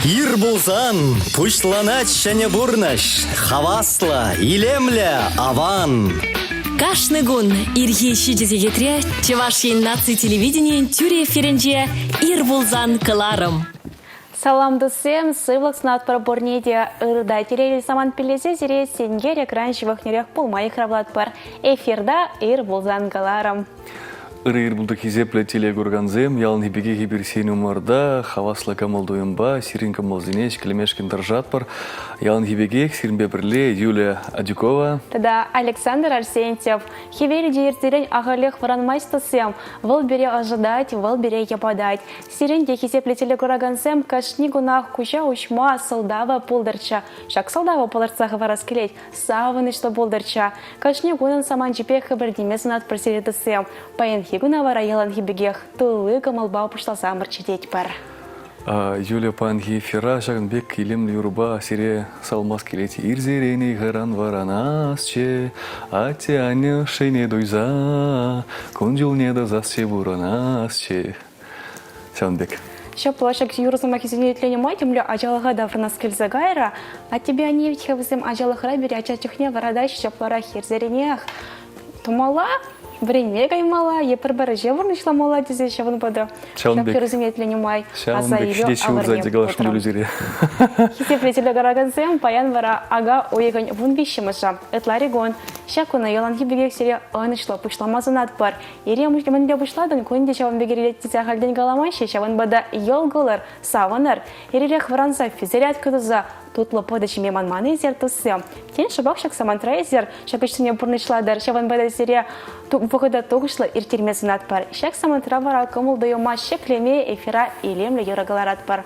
Ир пулсан пуҫланать ҫӗнӗ пурнӑҫ. Хаваслӑ, илемлӗ, аван. Кашни кун ирхи 7 сехетре Чӑваш Ен наци телевиденийӗн тӳрӗ эфирӗнче «Ир пулсан» кӑларӑм. Салам, туссем! Сывлӑх сунатпӑр пурне те. Ырӑ та телейлӗ самант пиллесе сире сенкер экран ҫывӑхнерех пулма йыхравлатпӑр. Эфирта «Ир пулсан» кӑларӑм. Ырӑ ир пултӑр хисеплӗ телекуракансем, яланхи пекех эпир сирӗн умӑрта хаваслӑ кӑмӑл-туйӑмпа сирӗн кӑмӑлсене ҫӗклемешкӗн тӑрӑшатпӑр. Яланхи пекех сирӗнпе пӗрле Юлия Адюкова тата Александр Арсентьев. Хӗвел те иртсерен ахалех вӑранмасть туссем. Вӑл пире ӑшӑтать, вӑл пире йӑпатать. Сирӗн те хисеплӗ телекуракансем кашни кунах куҫа уҫма сӑлтавӗ пултӑрччӗ. Ҫак сӑлтава палӑртса хӑварас килет. Савӑнӑҫлӑ пултӑрччӗ. Кашни кунӑн саманчӗпе хӗпӗртеме сунатпӑр сире туссем. Паянхи куна вара яланхи пекех тулли кӑмӑлпа пуҫласамӑр чӗтетпӗр. Юля паянхи эфира ҫакӑн пек илемлӗ юрӑпа сире салмас килет. Ирсерен ыйхӑран вӑранасчӗ, атте-анне ӑшшине туйса, кун-ҫулне тӑсасчӗ пурӑнасчӗ. Ҫавӑн пек. Ҫапла ҫак юрӑ сӑмахӗсене итленӗ май темле ачалӑха таврӑнас килсе кайрӗ. Аттепе анне вӗт-ха вӗсем ачалӑхра пире ача чухне вӑратаҫҫӗ ҫапларах ирсеренех тумалла, вӗренме каймалла е пӗр-пӗр ӗҫе пурнӑҫламалла тесе ҫавӑнпа та ҫак юрӑсене итленӗ май аса илӳ авӑрне путрӑм. Хисеплӗ телекуракансем, паян вара ака уйӑхӗн 13-мӗшӗ, ытларикун. Ҫак куна яланхи пекех сире ӑнӑҫлӑ пуҫлама сунатпӑр. Ире мӗнле пуҫлатӑн, кун те ҫавӑн пек иртет тесе ахальтен каламаҫҫӗ, ҫавӑнпа та йӑл кулӑр, савӑнӑр. Иререх вӑранса физзарядка туса тутлӑ пӑтӑ ҫиме манман эсир, туссем. Тен, шӑпах ҫак самантра эсир ҫак ӗҫсене пурнӑҫлатӑр, ҫавӑнпа та сире вӑхӑта тухӑҫлӑ ирттерме сунатпӑр. Ҫак самантра вара кӑмӑл-туйӑма ҫӗклеме эфира илемлӗ юрӑ кӑларатпӑр.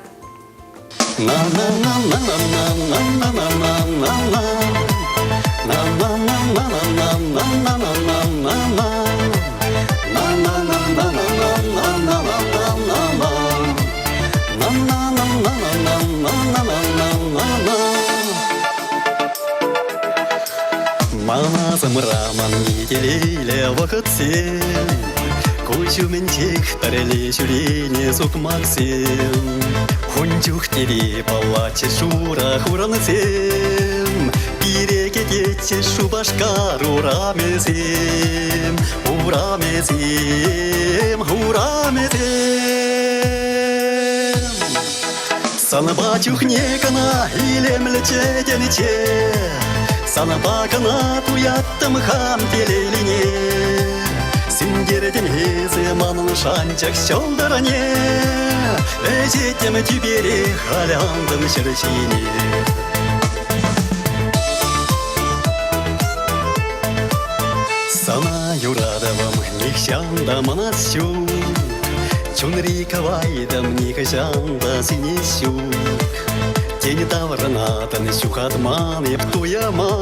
Мана сӑмраман телейлӗ вӑхӑтсем, Куҫ умӗнчех пӗрле ҫӳренӗ сукмаксем. Ун чух тери паллаччӗ шура хурансем, Пире кӗтетчӗ Шупашкар урамӗсем, Урамӗсем, урамӗсем. Санпа чухне кӑна илемлӗччӗ тенӗчче, Санпа кӑна туяттӑм хам телейлине. Сӳнтертӗн эсӗ манӑн шанчӑк ҫӑлтӑрне, Вӗҫеттӗм тӳпере халь антӑм ҫӗр ҫине. Сана юратӑвӑм нихҫан та манас ҫук, Чунри кӑвайтӑм нихӑҫан та сӳнес ҫук. Тен таврӑнатӑн ҫухатман эп туйӑма,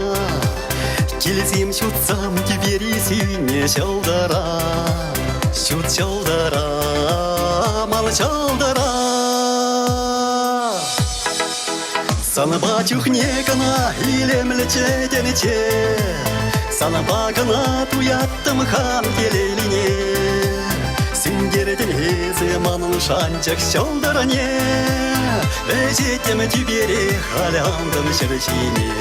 Килсем ҫутсам тӳпери сӳннӗ ҫӑлтӑра, Ҫут ҫӑлтӑра, мал ҫӑлтӑра. Санпа чухне кӑна илемлӗччӗ тенӗчче, Санпа кӑна туяттӑм хам телейлине. Сӳнтертӗн эсӗ манӑн шанчӑк ҫӑлтӑрне, Вӗҫеттӗм тӳпере халь антӑм ҫӗр ҫине.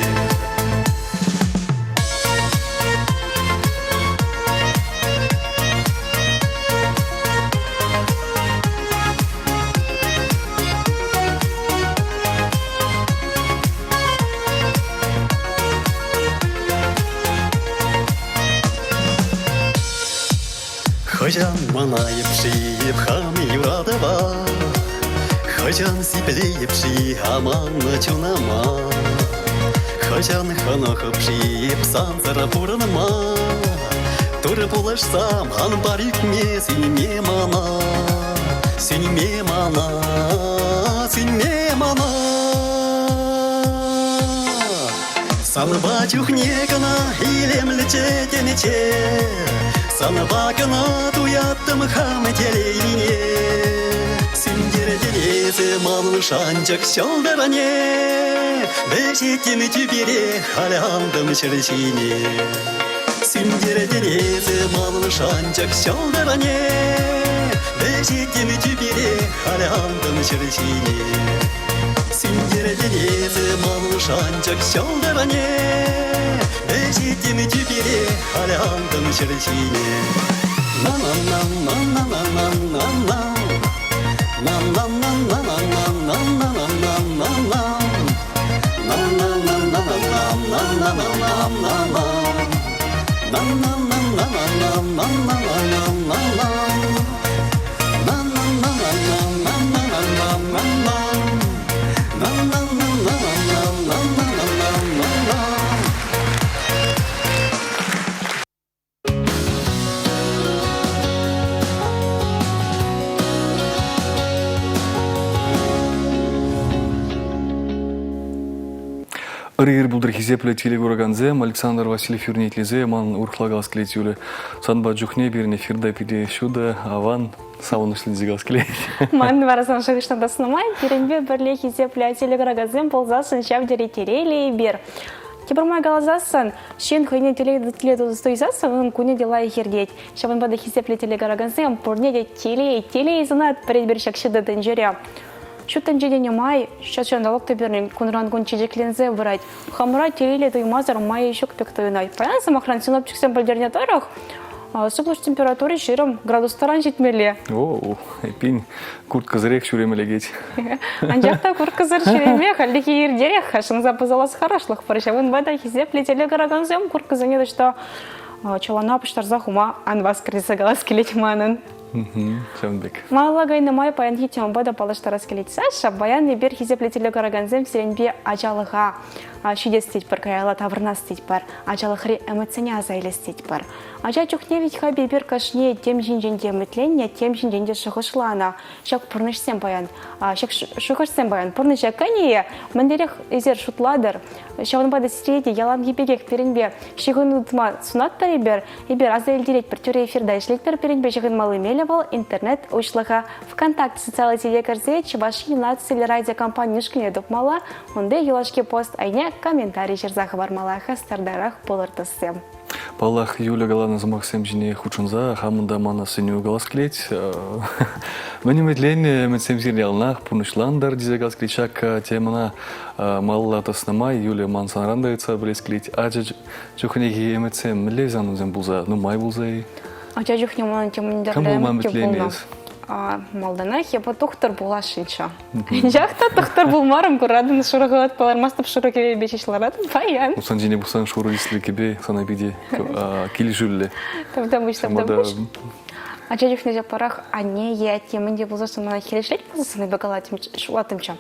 Хӑҫан манайӑп-ши эп хам юратӑва? Хӑҫан сиплейӗп-ши аманнӑ чунӑма? Хӑҫан хӑнӑхӑп-ши эп сансӑр пурӑнма? Турӑ пулӑшсам, ан пар ӳкме, сӳнме мана, сӳнме мана, сӳнме мана. Санпа чухне кӑна илемлӗччӗ тенӗчче, Санпа кӑна туяттӑм хам телейне. Сӳнтертӗн эсӗ манӑн шанчӑк ҫӑлтӑрне, Вӗҫеттӗм тӳпере халь антӑм ҫӗр ҫине. Сӳнтертӗн эсӗ манӑн шанчӑк ҫӑлтӑрне, Вӗҫеттӗм тӳпере халь антӑм ҫӗр ҫине. Шанчӑк ҫӑлтӑрне Вӗҫетӗм тӳпере Халь антӑм ҫӗр ҫине. На-на-на-на-на-на-на-на-на. На-на-на-на-на-на-на-на-на-на-на. На-на-на-на-на-на-на-на-на-на. На-на-на-на-на-на-на-на-на-на. На-на-на-на-на-на-на-на-на. На-на-на-на-на-на-на-на-на-на. Ырӑ ир пултӑр хисеплӗ телекуракансем. Александр Васильев юрне итлесе ман урӑхла калас килет Юля. Санпа чухне пирӗн эфирта питӗ ҫутӑ, аван, савӑнӑҫлӑ тесе калас килет. Ман вара сан шухӑшна тӑснӑ май пирӗнпе пӗрле хисеплӗ телекуракансем пулсассӑн ҫав тери телейлӗ эпир. Тепӗр май каласассӑн, ҫын хӑйне телейлӗ туйсассӑн унӑн кунӗ те лайӑх иртет. Ҫавӑнпа та хисеплӗ телекуракансем пурне те телей, телей сунать пӗрин-пӗр ҫак ҫутӑ тӗнчере. Ҫут тӗнче тенӗ май ҫут ҫанталӑк та пирӗн кунран-кун чечекленсе пырать. Хамӑра телейлӗ туймасӑр майӗ ҫук пек туйӑнать. Паян, сӑмахран, синоптиксем пӗлтернӗ тӑрӑх, сывлӑш температури 20 градус таран ҫитмелле. О, эппин, курткӑсӑрех ҫӳреме лекет. Анчах та курткӑсӑр ҫӳреме хальлӗхе иртерех-ха, шӑнса пӑсӑлас хӑрушлӑх пур. Ҫавӑнпа та хисеплӗ телекуракансем курткӑсене таҫта чӑлана пуҫтарса хума ан васкӑр тесе калас килет манӑн. Ҫавӑн пек. Малалла кайнӑ май паянхи темӑпа та паллаштарас килет. Саша, паян эпир хисеплӗ телекуракансем сирӗнпе ачалӑха ҫитес тетпӗр, каялла таврӑнас тетпӗр, ачалӑхри ӗмӗтсене аса илес тетпӗр. Ача чухне вӗт-ха эпир кашни тем ҫинчен те ӗмӗтленнӗ, тем ҫинчен те шухӑшланӑ. Ҫак пурнӑҫсем паян, ҫак шухӑшсем паян пурнӑҫа кӗнӗ-и? Мӗнлерех эсир шутлатӑр? Ҫавӑнпа та сире те яланхи пекех пирӗнпе ҫыхӑну тытма сунатпӑр эпир. Эпир аса илтеретпӗр, тӳрӗ эфирта ӗҫлетпӗр. Пирӗнпе ҫыхӑнмалли мелӗ вӑл интернет уҫлӑха. ВКонтакте социаллӑ сете кӗрсе Чӑваш Ен наци телерадиокомпани ушкӑнне тупмалла, унти юлашки пост айне комментари ҫырса хӑвармалла. Хастартарах пулӑр тӑссем. Паллах, Юля каланӑ сӑмахсем ҫине хутшӑнса хамӑн та мана сӗнӳ калас килет. Мӗн ӗмӗтленнӗ ӗмӗтсем сирӗн яланах пурнӑҫлантӑр тесе калас килет. Ҫак темӑна малалла тӑснӑ май Юля ман санран та ыйтса пӗлес килет. Ача чухнехи ӗмӗтсем мӗнле санӑнсем пулса, нумай пулса-и? Ача чухне манӑн темӗн Кам тӗрлӗ пулма ӗмӗт те ӗмӗтленнӗ пулнӑ. эс? Малтанах эпӗ тухтӑр пуласшӑнччӗ. Анчах та тухтӑр пулмарӑм, куратӑн, шурӑ халат кӑлармастӑп, шурӑ кӗпепе ҫеҫ ларатӑп паян. Ну, сан ҫине пӑхсан шурӑ тӗслӗ кӗпе сана питӗ килӗшӳллӗ. Тавтапуҫ, тавтапуҫ. Ача чухне ҫапларах анне е атте мӗн те пулсассӑн мана хирӗҫлет пулсассӑн эпӗ калаттӑмччӗ.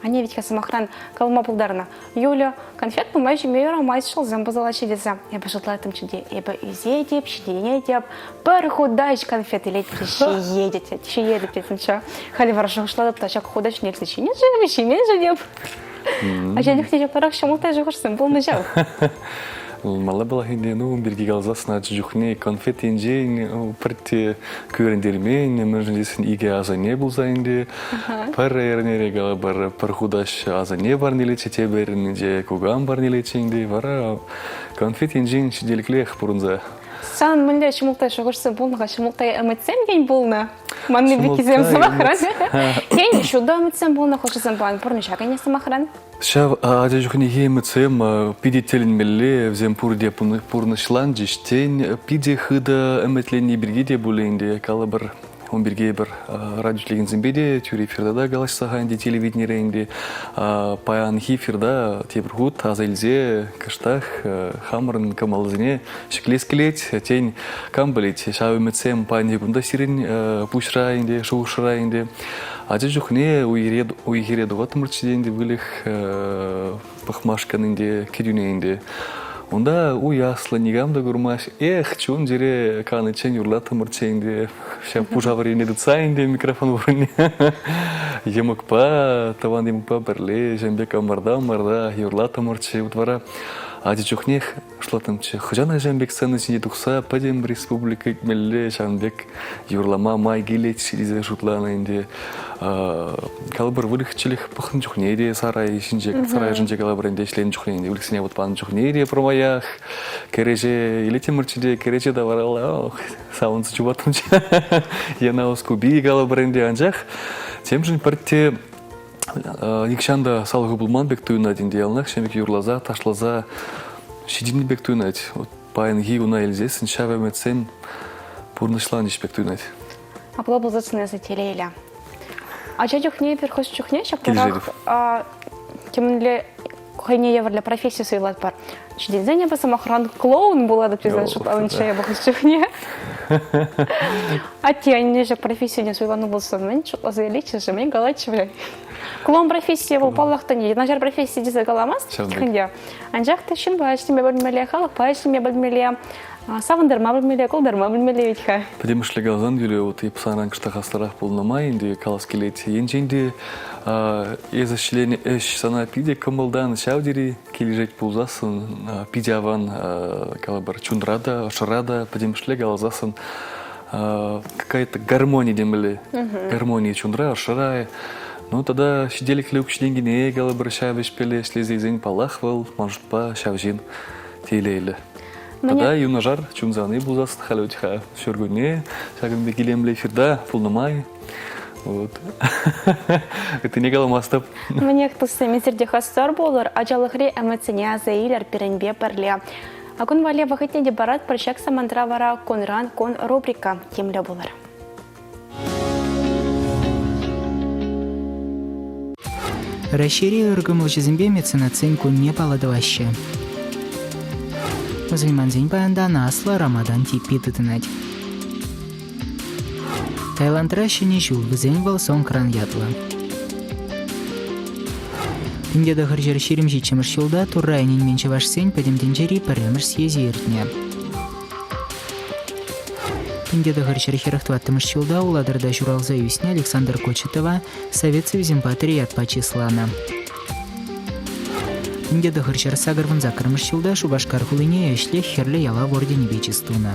Анне вӗт-ха сӑмахран калама пултарнӑ. Юля, конфет нумай ҫиме юрамасть, шӑлсем пӑсӑлаҫҫӗ тесе. Эпӗ шутлаттӑмччӗ те, эпӗ ӳсетӗп, ҫитӗнетӗп, пӗр хутаҫ конфет илет те ҫиетӗп, ҫиетӗп тетӗнччӗ. Халӗ вара шухӑшлатӑп та ҫак хутаҫ нелсе ҫинӗ-ши, ҫимен-ши теп. Ачалӑхне ҫапларах ҫӑмӑлттай шухӑшсем пулнӑ ҫав. Малла паллах ӗнтӗ, ну, ун пирки каласассӑн ача чухне конфет енчен пӗртте кӳрентермен, мӗншӗн тесен икӗ асанне пулса ӗнтӗ. Пӗр эрнере калӑпӑр, пӗр хутаҫ асанне парнелетчӗ, тепӗр эрнинче кукам парнелетчӗ ӗнтӗ. Вара конфет енчен ҫителӗклех пурӑнса. Сан мӗнле ҫӑмӑлттай шухӑшсем пулнӑ-ха? Ҫӑмӑлттай ӗмӗтсем тен пулнӑ? Манни пеккисем сӑмахран. Тен, ҫутӑ ӗмӗтсем пулнӑ хӑшӗсем паян пурнӑҫа кӗнӗ сӑмахран? Ҫав ача чухнехи ӗмӗтсем питӗ тӗлӗнмелле, вӗсем пурте пурнӑҫланчӗҫ. Тен, питӗ хытӑ ӗмӗтленни пирки те пулӗ ӗнтӗ, калӑпӑр, ун пирки эпир радио итлекенсемпе те тӳрӗ эфирта та калаҫса-ха ӗнтӗ телевиденире ӗнтӗ. Паянхи эфирта тепӗр хут аса илсе кӑштах хамӑрӑн кӑмӑлсене ҫӗклес килет. Тен, кам пӗлет, ҫав ӗмӗтсем паянхи кун та сирӗн пуҫра ӗнтӗ, шухӑшра ӗнтӗ. Ача чухне уй-хире тухаттӑмӑрччӗ те ӗнтӗ выльӑх пӑхмашкӑн ӗнтӗ, кӗтӳне ӗнтӗ. Унта уй аслӑ, никам та курмасть. Эх, чун-чӗре каниччен юрлаттӑмӑрччӗ ӗнтӗ. Ҫав пуша вӗрене тытса ӗнтӗ микрофон вырӑнне. Йӑмӑкпа, тӑван йӑмӑкпа пӗрле ҫавӑн пек ӑмӑрта-ӑмӑрта юрлаттӑмӑрччӗ. Вот вара ача чухнех шутлаттӑмччӗ, хӑҫан ачам пек сцена ҫине тухса пӗтӗм республика илтмелле ҫавӑн пек юрлама май килет тесе шутланӑ ӗнтӗ. Калӑпӑр, выльӑх-чӗрлӗх пӑхнӑ чухне те сарай ҫинче, сарай ӑшӗнче калӑпӑр ӗнтӗ ӗҫленӗ чухне ӗнтӗ выльӑхсене вут панӑ чухне те пӗрмаях кӗреҫе илеттӗмӗрччӗ те кӗреҫе тавралла савӑнса чупаттӑмччӗ. Янаус купи калӑпӑр ӗнтӗ, анчах темшӗн пӗртте. Нихҫан та салху пулман пек туйӑнать ӗнтӗ яланах ҫемӗк юрласа, ташласа ҫитӗннӗ пек туйӑнать. Вот паянхи куна илсессӗн ҫав ӗмӗтсем пурнӑҫланӗҫ пек туйӑнать. Апла пулсассӑн эсӗ телейлӗ. Ача чухне эпир хӑш чухне ҫапларах темӗнле хӑйне евӗрлӗ професси суйлатпӑр. Ҫитӗнсен эпӗ, сӑмахран, клоун пулатӑп тесе шутланӑччӗ эпӗ хӑш чухне. Атте-анне ҫак профессине суйланӑ пулсан мӗн шутласа илетчӗ-ши, мӗн калатчӗ вӗ? Клоун профессийӗ вӑл паллах та начар професси тесе каламасть ӗнтӗ. Анчах та ҫынпа ӗҫлеме пӗлмелле, халӑхпа ӗҫлеме пӗлмелле, савӑнтарма пӗлмелле, култарма пӗлмелле вӗт-ха. Пӗтӗмӗшле каласан, Юлия, вот эп санран кӑштах аслӑрах пулнӑ май ӗнтӗ калас килет. Енчен те эсӗ ӗҫленӗ ӗҫ сана питӗ кӑмӑлтан ҫав тери килӗшет пулсассӑн, питӗ аван, калӑпӑр, чунра та, ӑшра та пӗтӗмӗшле каласассӑн какая-то гармония темелле. Гармония чунра, ӑшра. Ну, тата ҫителӗклӗ укҫи-тенкине калӑпӑр ҫав ӗҫпеле ӗҫлесе илсен, паллах, вӑл ман шутпа ҫав ҫын телейлӗ. Тата юнашар чун савни пулсассӑн халь вӗт-ха ҫуркунне ҫакӑн пек илемлӗ эфирта пулнӑ май вот. Ыттине каламастӑп. Мӗнех, туссем, эсир те хастар пулӑр, ачалӑхри ӗмӗтсене аса илӗр пирӗнпе пӗрле. А кун валли вӑхӑтне те паратпӑр, ҫак самантра вара кунран кун рубрика тимлӗ пулӑр. Раҫҫейри ыркӑмӑлҫӑсемпе меценатсен кунне паллӑ тӑваҫҫӗ. Мӑсӑльмансен паянтан аслӑ Рамадан типпи тытӑнать. Таиландра Ҫӗнӗ ҫул, вӗсен вӑл Сонгкран ятлӑ. 1927 ҫулта Турра ӗненмен чӑвашсен пӗтӗм тӗнчери пӗрремӗш съезчӗ иртнӗ. 1944 ҫулта Улатӑрта ҫуралса ӳснӗ Александр Кочетова Совет Союзӗн паттӑрӗ ятпа чысланӑ. 1988 ҫулта Шупашкар хулине ӗҫлӗх Хӗрлӗ Ялав орденӗпе чыс тунӑ.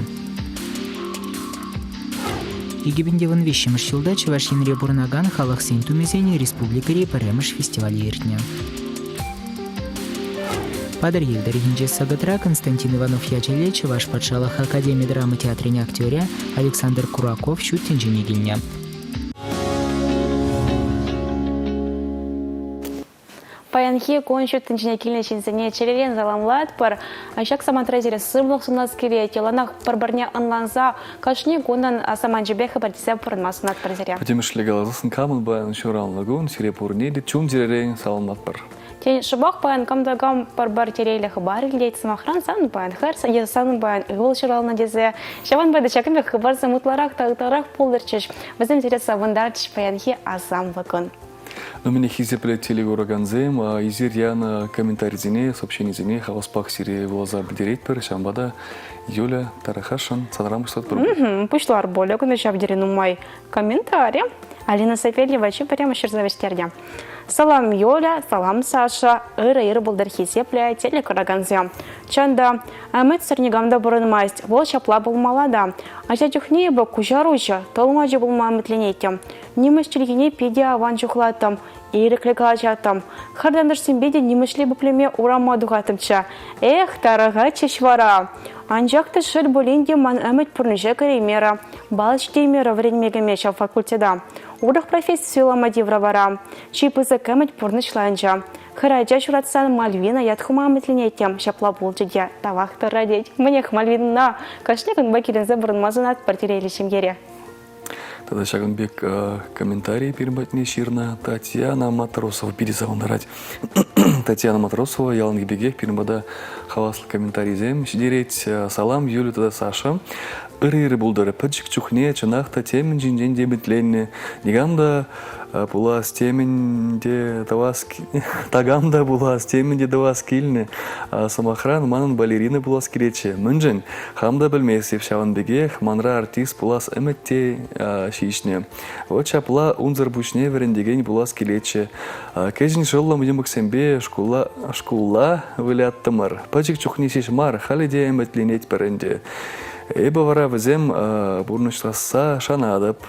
2013 ҫулта Чӑваш Енре пурӑнакан халӑхсен тумӗсен республикӑри пӗрремӗш фестивалӗ иртнӗ. Патӑрьел тӑрӑхӗнчи Сӑкӑтра Константин Иванов ячӗллӗ Чӑваш патшалӑх академи драма театрӗн актерӗ Александр Кураков ҫут тӗнчене килнӗ. Паянхи кун ҫут тӗнчене килнӗ ҫынсене чӗререн саламлатпӑр. Ҫак самантра сире сывлӑх сунас килет. Яланах пӗр-пӗрне ӑнланса кашни кунӑн саманчӗпе хӗпӗртесе пурӑнма сунатпӑр сире. Пӗтӗмӗшле каласан, камӑн паян ҫуралнӑ кун сире пурне те чун-чӗререн саламлатпӑр. Тен, шӑпах паян кам та кам пӗр-пӗр телейлӗ хыпар илтет, сӑмахран, санӑн паян хӗр е санӑн паян ывӑл ҫуралнӑ тесе. Ҫавӑнпа та ҫакӑн пек хыпарсем ытларах та ытларах пултӑрччӗҫ. Вӗсем сире савӑнтарчӗҫ паянхи асамлӑ кун. Ну, мӗне хисеплӗ телекуракансем, эсир янӑ комментарисене, сообщенисене хаваспах сире вуласа пӗтеретпӗр. Ҫавӑнпа та Юля тарӑхасшӑн санран пуҫлатпӑр. Пуҫлар более кунта ҫав тери нумай комментари. Алина Савельева чи пӗрремӗш ҫырса вӗҫтернӗ. Салам, Юля, салам, Саша, ырӑ ир пултӑр хисеплӗ телекуракансем. Чӑн та, ӗмӗтсӗр никам та пурӑнмасть, вӑл ҫапла пулмалла та. Ача чухне эпӗ куҫаруҫӑ, тӑлмачӑ пулма ӗмӗтленеттӗм. Нимӗҫ чӗлхине питӗ аван чухлаттӑм, ирӗклӗ калаҫаттӑм. Хӗр-тантӑшсемпе те нимӗҫле пуплеме урама тухаттӑмччӗ. Эх, тарӑхатчӗҫ вара! Анчах та шел пулин те ман ӗмӗт пурнӑҫа кӗреймерӗ. Бал ҫитеймерӗ вӗренме кӗме ҫав факультета. Урӑх професси суйлама тиврӗ вара. Чи пысӑк ӗмӗт пурнӑҫланчӗ. Хӗрача ҫуратсан Мальвина ят хума ӗмӗтленеттӗм. Ҫапла пулчӗ те. Тавах тӑрра тет. Мӗнех, Мальвинӑна кашни кунпа киленсе пурӑнма сунатпӑр телейлӗ ҫемьере. Тата ҫакӑн пек комментарий пирӗн патне ҫырнӑ Татьяна Матросова питӗ савӑнтарать. Татьяна Матросова яланхи пекех пирӗн пата хаваслӑ комментарисем ҫитерет. Салам, Юля тата Саша. Ырӑ-ырӑ пултӑр. Пӗчӗк чухне чӑнах та темӗн ҫинчен те ӗмӗтленнӗ. Никам та пулас темӗн те тӑвас такам та пулас темӗн те тӑвас килнӗ. Сӑмахран, манӑн балерина пулас килетчӗ. Мӗншӗн? Хам та пӗлместӗп, ҫавӑн пекех манра артист пулас ӗмӗт те ҫиҫнӗ. Вӑт ҫапла унсӑр пуҫне вӗрентекен пулас килетчӗ. Кӗҫӗн шӑллӑм йӑмӑксемпе шкула, шкулла выляттӑмӑр. Пӗчӗк чухне ҫеҫ мар, халӗ те ӗмӗтленетпӗр ӗнтӗ. Эпӗ вара вӗсем пурнӑҫласса шанатӑп.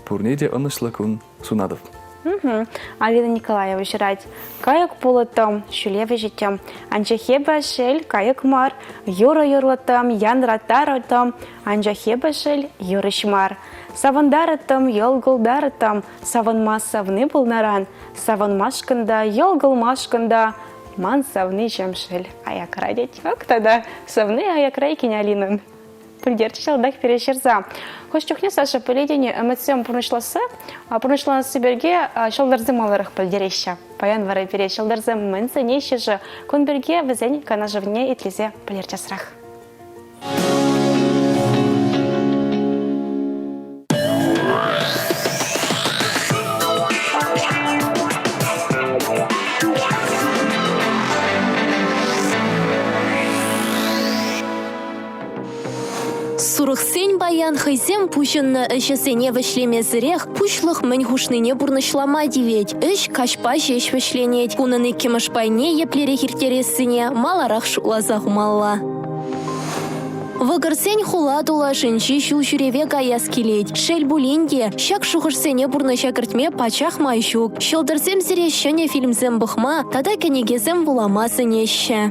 Пурне те ӑнӑҫлӑ кун сунатӑп. Алина Николаева ҫырать. Кайӑк пулӑттӑм, ҫӳле вӗҫӗттӗм. Анчах эпӗ шел, кайӑк мар. Юрӑ юрлӑттӑм, янраттарӑттӑм. Анчах эпӗ шел, юрӑҫ мар. Савӑнтарӑттӑм, йӑлкӑлтарӑттӑм, савӑнма савни пулнӑран, савӑнмашкӑн та, йӑлкӑлмашкӑн та ман савниҫӗм шел аякра тет. Ак тата савни аякра иккен Алинӑн. Пӗлтерчӗ ҫалтах пире ҫырса. Хӑш чухне Саша пӗлетӗн-и, ӗмӗтсем пурнӑҫласса, пурнӑҫланасси пирки ҫӑлтӑрсем маларах пӗлтереҫҫӗ. Паян вара пире ҫӑлтӑрсем мӗн сӗнеҫҫӗ-ши? Кун пирки вӗсен канашӑвне итлесе пӗлер часрах. Сурӑхсен паян хӑйсем пуҫӑннӑ ӗҫӗсене вӗҫлемесӗрех пуҫлӑх мӗн хушнине пурнӑҫлама тивет. Ӗҫ каҫпа ҫеҫ вӗҫленет. Унӑн иккӗмӗш пайне еплерех ирттерессине маларах шутласа хумалла. Вӑкӑрсен хула тулашӗнчи ҫул ҫӳреве каяс килет. Шел пулин те, ҫак шухӑшсене пурнӑҫа кӗртме пачах май ҫук. Ҫӑлтӑрсем сире ҫӗнӗ фильмсем пӑхма тата кӗнекесем вулама сӗнеҫҫӗ.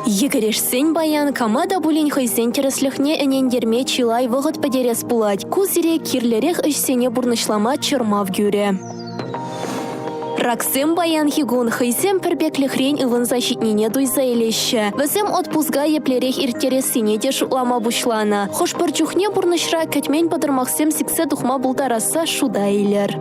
Йӗкӗрешсен паян кама та пулин хӑйсен тӗрӗслӗхне ӗнентерме чылай вӑхӑт пӗтерес пулать. Ку сире кирлӗрех ӗҫсене пурнӑҫлама чӑрмав кӳрӗ. Раксем паянхи кун хӑйсем пӗрпеклӗхрен ывӑнса ҫитнине туйса илеҫҫӗ. Вӗсем отпуска еплерех ирттерессине те шутлама пуҫланӑ. Хӑш-пӗр чухне пурнӑҫра кӗтмен пӑтӑрмахсем сиксе тухма пултарасса шута илӗр.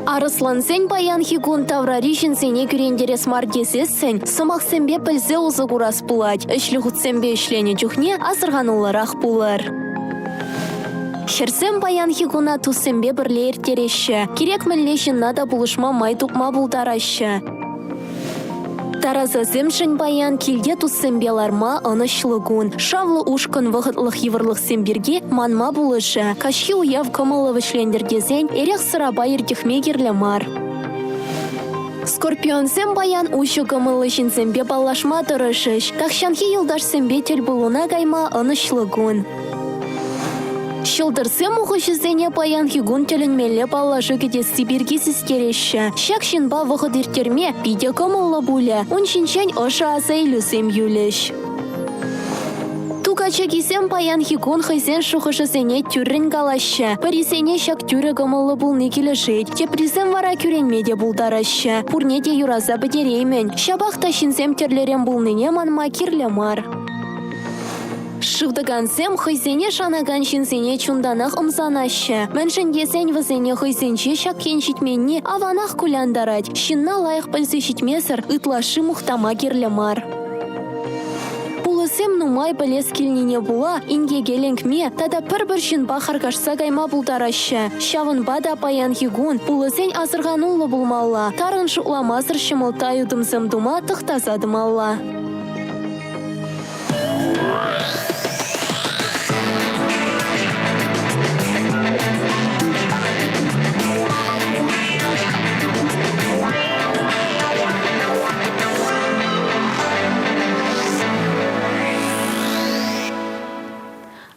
Арӑслансен паянхи кун таврари ҫынсене кӳрентерес мар тесессӗн сӑмахсемпе пӗлсе усӑ курас пулать. Ӗҫлӗ хутсемпе ӗҫленӗ чухне асӑрхануллӑрах пулӑр. Хӗрсем паянхи куна туссемпе пӗрле ирттереҫҫӗ. Кирек мӗнле ҫынна та пулӑшма май тупма пултараҫҫӗ. Тарасасемшӗн паян килте туссемпе ларма ӑнӑҫлӑ кун. Шавлӑ ушкӑн вӑхӑтлӑх йывӑрлӑхсем пирки манма пулӑшӗ. Каҫхи уяв кӑмӑллӑ вӗҫлентӗр тесен эрех-сӑрапа иртӗхме кирлӗ мар. Скорпионсем паян уҫӑ кӑмӑллӑ ҫынсемпе паллашма тӑрӑшӗҫ. Тахҫанхи юлташсемпе тӗлпулуна кайма ӑнӑҫлӑ кун. Ҫӑлтӑрсем ухӑҫӑсене паянхи кун тӗлӗнмелле паллашу кӗтесси пирки систереҫҫӗ. Ҫак ҫынпа вӑхӑт ирттерме питӗ кӑмӑллӑ пулӗ. Ун ҫинчен ӑшӑ асаилӳсем юлӗҫ. Ту качакисем паянхи кун хӑйсен шухӑшӗсене тӳррӗн калаҫҫӗ. Пӗрисене ҫак тӳрӗ кӑмӑллӑ пулни килӗшет, теприсем вара кӳренме те пултараҫҫӗ. Пурне те юраса пӗтереймӗн. Ҫапах та ҫынсем тӗрлӗрен пулнине манма кирлӗ мар. Шывтӑкансем хӑйсене шанакан ҫынсене чунтанах ӑмсанаҫҫӗ. Мӗншӗн тесен вӗсене хӑйсенче ҫак ен ҫитменни аванах кулянтарать. Ҫынна лайӑх пӗлсе ҫитмесӗр ытлашши мухтама кирлӗ мар. Пулӑсем нумай пӗлес килнине пула инкеке лекме тата пӗр-пӗр ҫынпа харкашса кайма пултараҫҫӗ. Ҫавӑнпа та паянхи кун пулӑсен асӑрхануллӑ пулмалла, тарӑн шутламасӑр ҫӑмӑлттай утӑмсем тума тӑхтаса тӑмалла.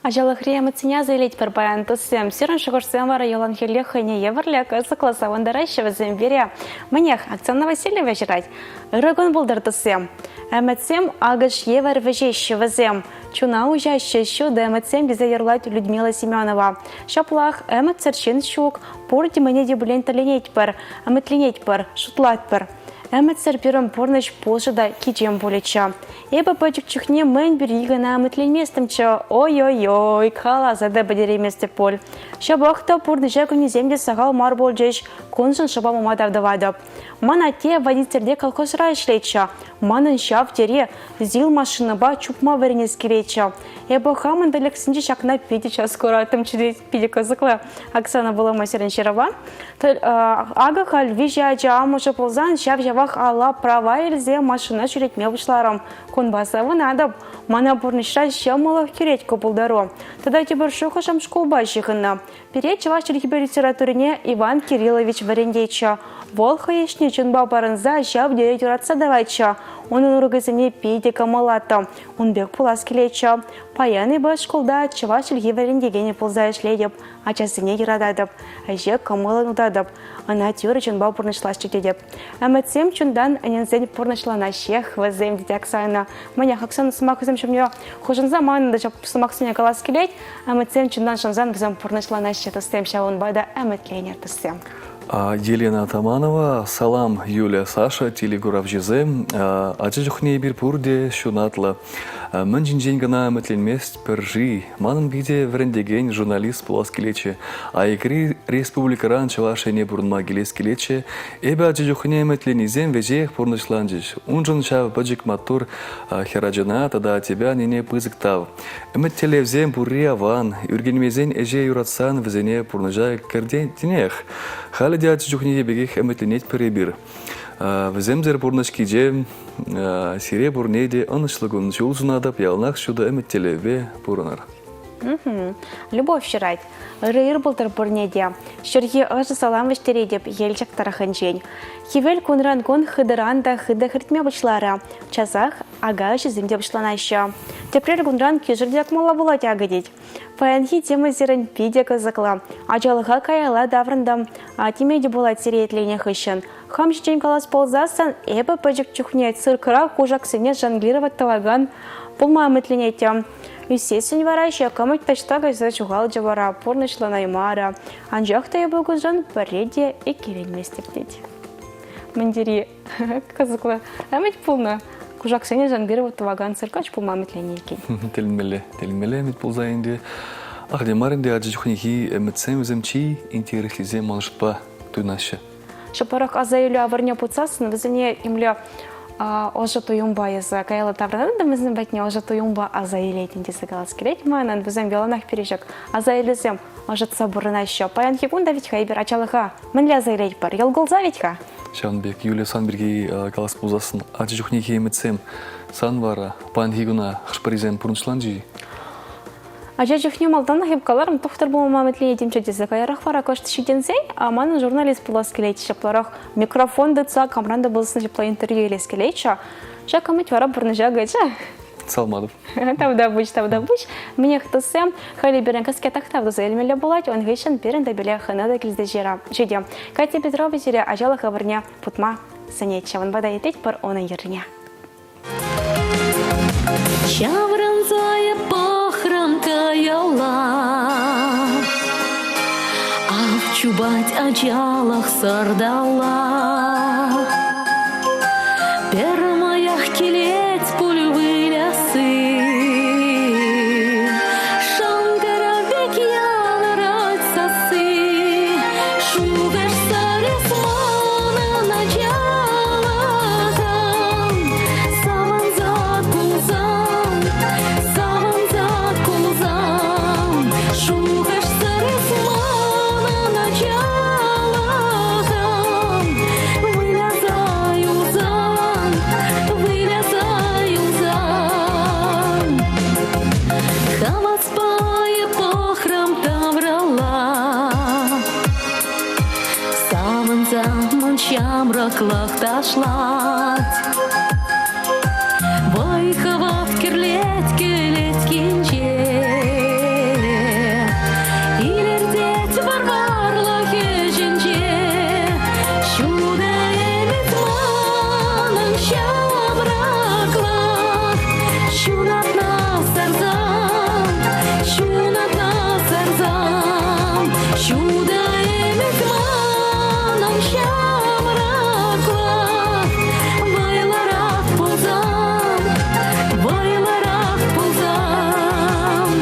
Ачалӑхри ӗмӗтсене аса илетпӗр паян, туссем. Сирӗн шухӑшсем вара яланхиллех хӑйне евӗрлӗ кӑсӑклӑ савӑнтараҫҫӗ вӗсем пире. Мӗнех, Оксана Васильева ҫырать. Ырӑ кун пултӑр, туссем! Ӗмӗтсем акӑш евӗр вӗҫеҫҫӗ вӗсем. Чуна уҫаҫҫӗ ҫутӑ ӗмӗтсем тесе юрлать Людмила Семенова. Ҫаплах ӗмӗтсӗр ҫын ҫук, пурте мӗне те пулин тӗлленетпӗр, ӗмӗтленетпӗр, шутлатпӑр. Ӗмӗтсӗр пирӗн пурнӑҫ пушӑ та кичем пулӗччӗ. Эпӗ пӗчӗк чухне мӗн пирки кӑна ӗмӗтленместӗмччӗ. Ой-ой-ой, каласа та пӗтерейместӗп пуль. Ҫапах та пурнӑҫа кӗнисем те сахал мар пулчӗҫ. Куншӑн шӑпа мама тав тӑватӑп. Ман атте водительте колхозра ӗҫлетчӗ. Манӑн ҫав тери ЗИЛ машинӑпа чупма вӗренес килетчӗ. Эпӗ хамӑн тӗлӗксенче ҫакна питӗ час кураттӑмччӗ тет. Питӗ кӑсӑклӑ Оксана Воломасерин ҫырӑва. Акӑ халь виҫӗ ача амӑшӗ пулсан ҫав-ҫавах алла права илсе машина ҫӳретме пуҫларӑм. Кунпа савӑнатӑп. Мана пурнӑҫра ҫӑмӑллӑх кӳрет ку пултару. Тата тепӗр шухӑшӑм шкулпа ҫыхӑннӑ. Пире чӑваш чӗлхипе литературине Иван Кириллович вӗрентетчӗ. Вӑл хӑй ӗҫне чунпа парӑнса ҫав тери юратса тӑватчӗ. Унӑн урокӗсене питӗ кӑмӑллаттӑм. Ун пек пулас килетчӗ. Паян эпӗ шкулта чӑваш чӗлхи вӗрентекенӗ пулса ӗҫлетӗп. Ачасене юрататӑп, ӗҫе кӑмӑллӑн утатӑп, ӑна тӳрӗ чунпа пурнӑҫласчӗ тетӗп. Ӗмӗтсем чунтан ӗненсен пурнӑҫланаҫҫех вӗсем, тет Оксана. Мӗнех, Оксана сӑмахӗсем ҫумне хушӑнса манӑн та ҫак сӑмахсене калас килет. Ӗмӗтсем чунтан шансан вӗсем пурнӑҫланаҫҫӗ туссем, ҫавӑнпа та ӗмӗтленӗр туссем. Елена Атаманова, салам, Юля, Саша, телекуравҫӑсем. Ача чухне эпир пурте ҫунатлӑ. Мӗн ҫинчен кӑна ӗмӗтленместпӗр-ши? Манӑн питӗ вӗрентекен журналист пулас килетчӗ. Аякри республикӑран Чӑваш Ене пурӑнма килес килетчӗ. Эпӗ ача чухне ӗмӗтленнисем веҫех пурнӑҫланчӗҫ. Уншӑн ҫав пӗчӗк маттур хӗрачана тата аттепе аннене пысӑк тав. Ӗмӗт-тӗллевсем пурри аван, ӳркенмесен ӗҫе юратсан вӗсене пурнӑҫа кӗртетӗнех. Халӗ те ача чухнехи пекех ӗмӗтленетпӗр эпир. Вӗсемсӗр пурнӑҫ кичем, сире пурне те ӑнӑҫлӑ кун ҫул сунатӑп, яланах ҫутӑ ӗмӗт-тӗллевпе пурӑнӑр. Любовь ҫырать. Ырӑ ир пултӑр пурне те. Ҫурхи ӑшӑ салам вӗҫтеретӗп Елчӗк тӑрӑхӗнчен. Хӗвел кунран-кун хытӑран та хытӑ хӗртме пуҫларӗ. Часах ака ӗҫӗсем те пуҫланаҫҫӗ. Тепрер кунран кишӗр те акмалла пулать акӑ тет. Паянхи тема сирӗн питӗ кӑсӑклӑ. Ачалӑха каялла таврӑнтӑм. Теме те пулать сире итленӗ хыҫҫӑн. Хам ҫинчен калас пулсассӑн, эпӗ пӗчӗк чухне циркра кушаксене жонглировать тӑвакан пулма ӗмӗтленеттӗм. Ӳссессӗн вара ҫак ӗмӗт таҫта кайса ҫухалчӗ вара, пурнӑҫланаймарӗ. Анчах та эпӗ куншӑн пӗрре те иккӗленместӗп тет. Мӗн тери кӑсӑклӑ ӗмӗт пулнӑ. Кушаксене жонглировать тӑвакан циркач пулма ӗмӗтленнӗ иккен. Тӗлӗнмелле, тӗлӗнмелле ӗмӗт пулса ӗнтӗ. Ахаль мар ӗнтӗ ача чухнехи ӗмӗтсем вӗсем чи интереслисем ман шутпа туйӑнаҫҫӗ. Ҫапларах аса илӳ авӑрне путсассӑн вӗсене темле ӑшӑ туйӑмпа эсӗ каялла таврӑнатӑн та вӗсем патне ӑшӑ туйӑмпа аса илетӗн тесе калас килет манӑн. Вӗсем яланах пире ҫак аса илӳсем ӑшӑтса пурӑнаҫҫӗ. Паянхи кун та вӗт-ха эпир ачалӑха мӗнле аса илетпӗр? Йӑл кулса вӗт-ха. Ҫавӑн пек, Юля, сан пирки калас пулсассӑн ача чухнехи ӗмӗтсем сан вара паянхи куна хӑш-пӗрисем пурнӑҫланчӗ-и? Ача чухне малтанах эп каларӑм, тухтӑр пулма ӗмӗтленетӗмччӗ тесе. Каярах вара кӑшт ҫитӗнсен, манӑн журналист пулас килетчӗ. Ҫапларах микрофон тытса камран та пулсан ҫапла интервью илес килетчӗ. Ҫак ӗмӗт вара пурнӑҫа кӗчӗ. Салматов. Тавтапуҫ, тавтапуҫ. Мӗнех, туссем, халӗ пирӗн кӗске тӑхтав туса илмелле пулать. Ун хыҫҫӑн пирӗн тӗпеле хӑна та килсе ҫитӗ. Катя Петрова сире ачалӑх авӑрне путма сӗнет. Ҫавӑнпа та итлетпӗр унӑн юррине. Ҫаврӑнса эп пӑхрӑм каялла. Ах, чупать ачалӑх сӑрталла. Пӗрмаях килет пуль вылясси. Шӑнкӑрав пек янӑрать сасси. Шухӑшсӑр эс манӑн ачалӑхӑм. Савӑнса кулсан, савӑнса кулсан, шухӑшсӑр эс манӑн ачалӑхӑм. Выляса юлсан, выляса юлсан. Хаваспа эп пӑхрӑм тавралла. Савӑнса мӑн ҫамрӑклӑх ташлать. Вӑй-хӑват кӗрлет кӗлеткинче. Илӗртет вӑр-варлӑх ӗҫӗнче. Ҫутӑ ӗмӗт манӑн ҫамрӑклӑх. Ҫунатна сарсан, ҫунатна сарсан, ҫутӑ ӗмӗт манӑн ҫамрӑклӑх. Вӑйлӑрах пулсан, вӑйлӑрах пулсан.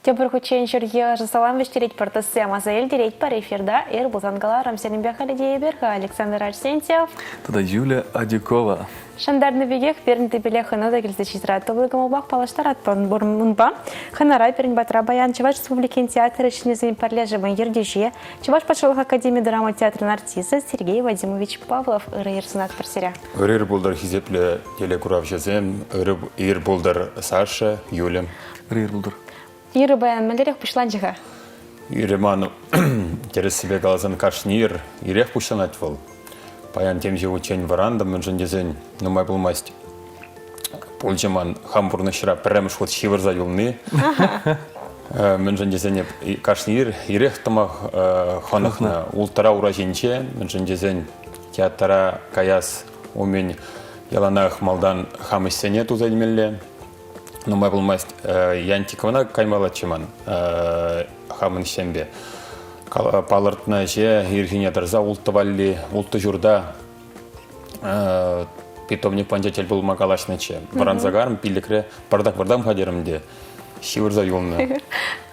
Тепӗр хутчен ҫурхи ӑшӑ салам вӗҫтеретпӗр тӑссем аса илтеретпӗр эфирта ир пулсан кӑларӑм сирӗнпе халӗ те эпир-ха Александр Арсентьев тата Юлия Адюкова. Шантарнӑ пекех пирӗн тӗпеле хӑна та килсе ҫитра тулли кӑмӑлпах паллаштаратпӑр унпа. Хӑнара пирӗн патра паян Чӑваш Республикин театр ӗҫченӗсен пӗрлешӗвӗн ертӳҫи, Чӑваш патшалӑх академи драма театрӗн артисчӗ Сергей Вадимович Павлов ырӑ ир сунатпӑр сире. Ырӑ ир пултӑр, хисеплӗ телекуравҫӑсем, ырӑ ир пултӑр, Саша, Юля. Ырӑ ир пултӑр. Ирӗ паян мӗнлерех пуҫланчӗ-ха? Ирӗ ман тӗрӗссипе каласан кашни ир ирех пуҫланать вӑл. Паян темиҫе хутчен вӑрантӑм, мӗншӗн тесен нумай пулмасть. Пулчӗ ман хам пурнӑҫра пӗрремӗш хут ҫывӑрса юлни. Мӗншӗн тесен эп кашни ир ирех тӑма хӑнӑхнӑ. Улттӑра ура ҫинче, мӗншӗн тесен театра каяс умӗн яланах малтан хам ӗҫсене туса илмелле. Нумай пулмасть Янтиковӑна каймаллаччӗ ман хамӑн ӗҫсемпе. Палӑртнӑ ӗҫе ирхине тӑрса улттӑ валли, улттӑ ҫурта питомник панча тӗл пулма калаҫнӑччӗ. Вӑранса карӑм, пиллӗкре пӑртак выртам-ха терӗм те ҫывӑрса юлнӑ.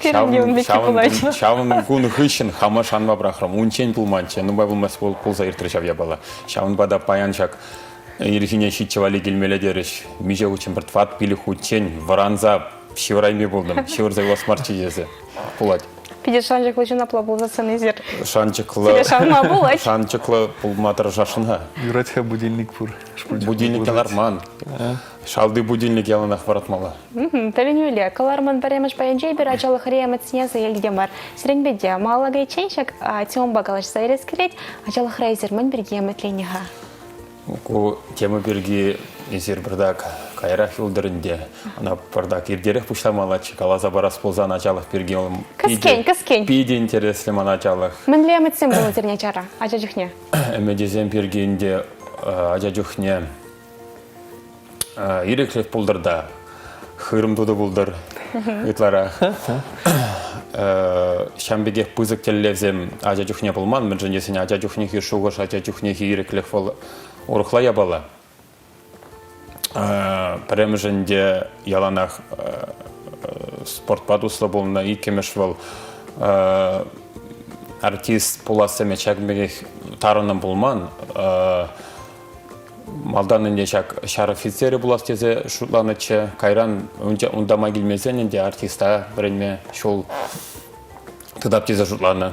Ҫавӑн кун хыҫҫӑн хама шанма пӑрахрӑм. Унччен пулманччӗ, нумай пулмасть пулса иртрӗ ҫав япала. Ҫавӑнпа та паян ҫак ирхине ҫиччӗ валли килмелле терӗҫ. Миҫе хутчен пӗр тӑват-пилӗк хутчен вӑранса ҫывӑрайми пултӑм. Ҫывӑрса юлас марччӗ тесе пулать. Питӗ шанчӑклӑ ҫын апла пулсассӑн эсир. Шанчӑклӑ. Сире шанма пулать. Шанчӑклӑ пулма тӑрӑшасшӑн-ха. Юрать-ха будильник пур. Будильник ларман. Шалти будильник яланах вӑратмалла. Тӗлӗнмелле. Кӑларӑмӑн пӗрремӗш пайӗнче эпир ачалӑхри ӗмӗтсене аса илтӗмӗр. Сирӗнпе те малалла кайиччен ҫак темӑпа калаҫса илес килет. Ачалӑхра эсир мӗн пирки ӗмӗтленнӗ-ха? Ку тема пирки эсир пӑртак каярах юлтӑр ӗнтӗ. Ӑна пӑртак иртерех пуҫламаллаччӗ. Каласа парас пулсан ачалӑх пирки вӑл Кӗскен, кӗскен. питӗ интереслӗ ман ачалӑх. Мӗнле ӗмӗтсем пулнӑ сирӗн ачара, ача чухне? Ӗмӗтӗсем пирки ӗнтӗ ача чухне ирӗклӗх пултӑр та хырӑм тутӑ пултӑр ытларах. Ҫавӑн пекех пысӑк тӗллевсем ача чухне пулман, мӗншӗн тесен ача чухнехи шухӑш, ача чухнехи ирӗклӗх вӑл урӑхла япала. Пӗрремӗшӗн те яланах спортпа туслӑ пулнӑ, иккӗмӗш вӑл артист пулас ӗмӗт ҫакӑн пекех тарӑнӑн пулман. Малтан ӗнтӗ ҫак ҫар офицерӗ пулас тесе шутланӑччӗ. Кайран унта май килмесен ӗнтӗ артиста вӗренме ҫул тытап тесе шутланӑ.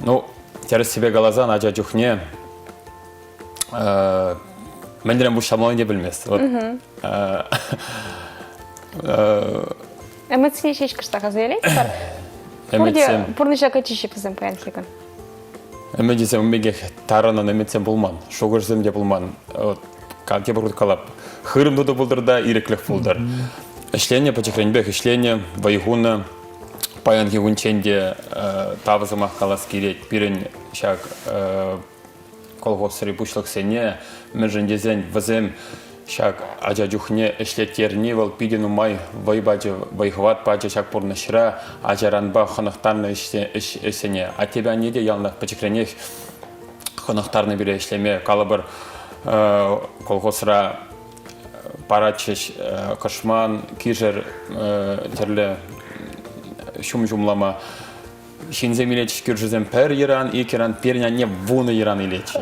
Ну, тӗрӗссипе каласан, ача чухне мӗнрен пуҫламаллине те пӗлмест. Вот. Ӗмӗтсене ҫеҫ кӑштах аса илетпӗр. Пурте пурнӑҫа кӗчӗҫ вӗсем паянхи кун. Ӗмӗтӗсем ун пекех тарӑнӑн ӗмӗтсем пулман, шухӑшсем те пулман. Вот, тепӗр хут калап, хырӑм тутӑ пултӑр та ирӗклӗх пултӑр. Ӗҫленӗ, пӗчӗкренпех ӗҫленӗ, вӑй хунӑ. Паянхи кунччен те тав сӑмах калас килет. Пирӗн ҫак колхозри пуҫлӑхсене, мӗншӗн тесен вӗсем ҫак ача чухне ӗҫлеттерни вӑл питӗ нумай вӑй пачӗ, вӑй-хӑват пачӗ ҫак пурнӑҫра ачаранпа хӑнӑхтарнӑ ӗҫсене. Аттепе анне те яланах пӗчӗкренех хӑнӑхтарнӑ пире ӗҫлеме. Калӑпӑр, колхозра паратчӗҫ кӑшман, кишӗр, тӗрлӗ ҫум ҫумлама. Ҫынсем илетчӗҫ кӳршӗсем пӗр йӑран, ик йӑран, пирӗн анне вунӑ йӑран илетчӗ.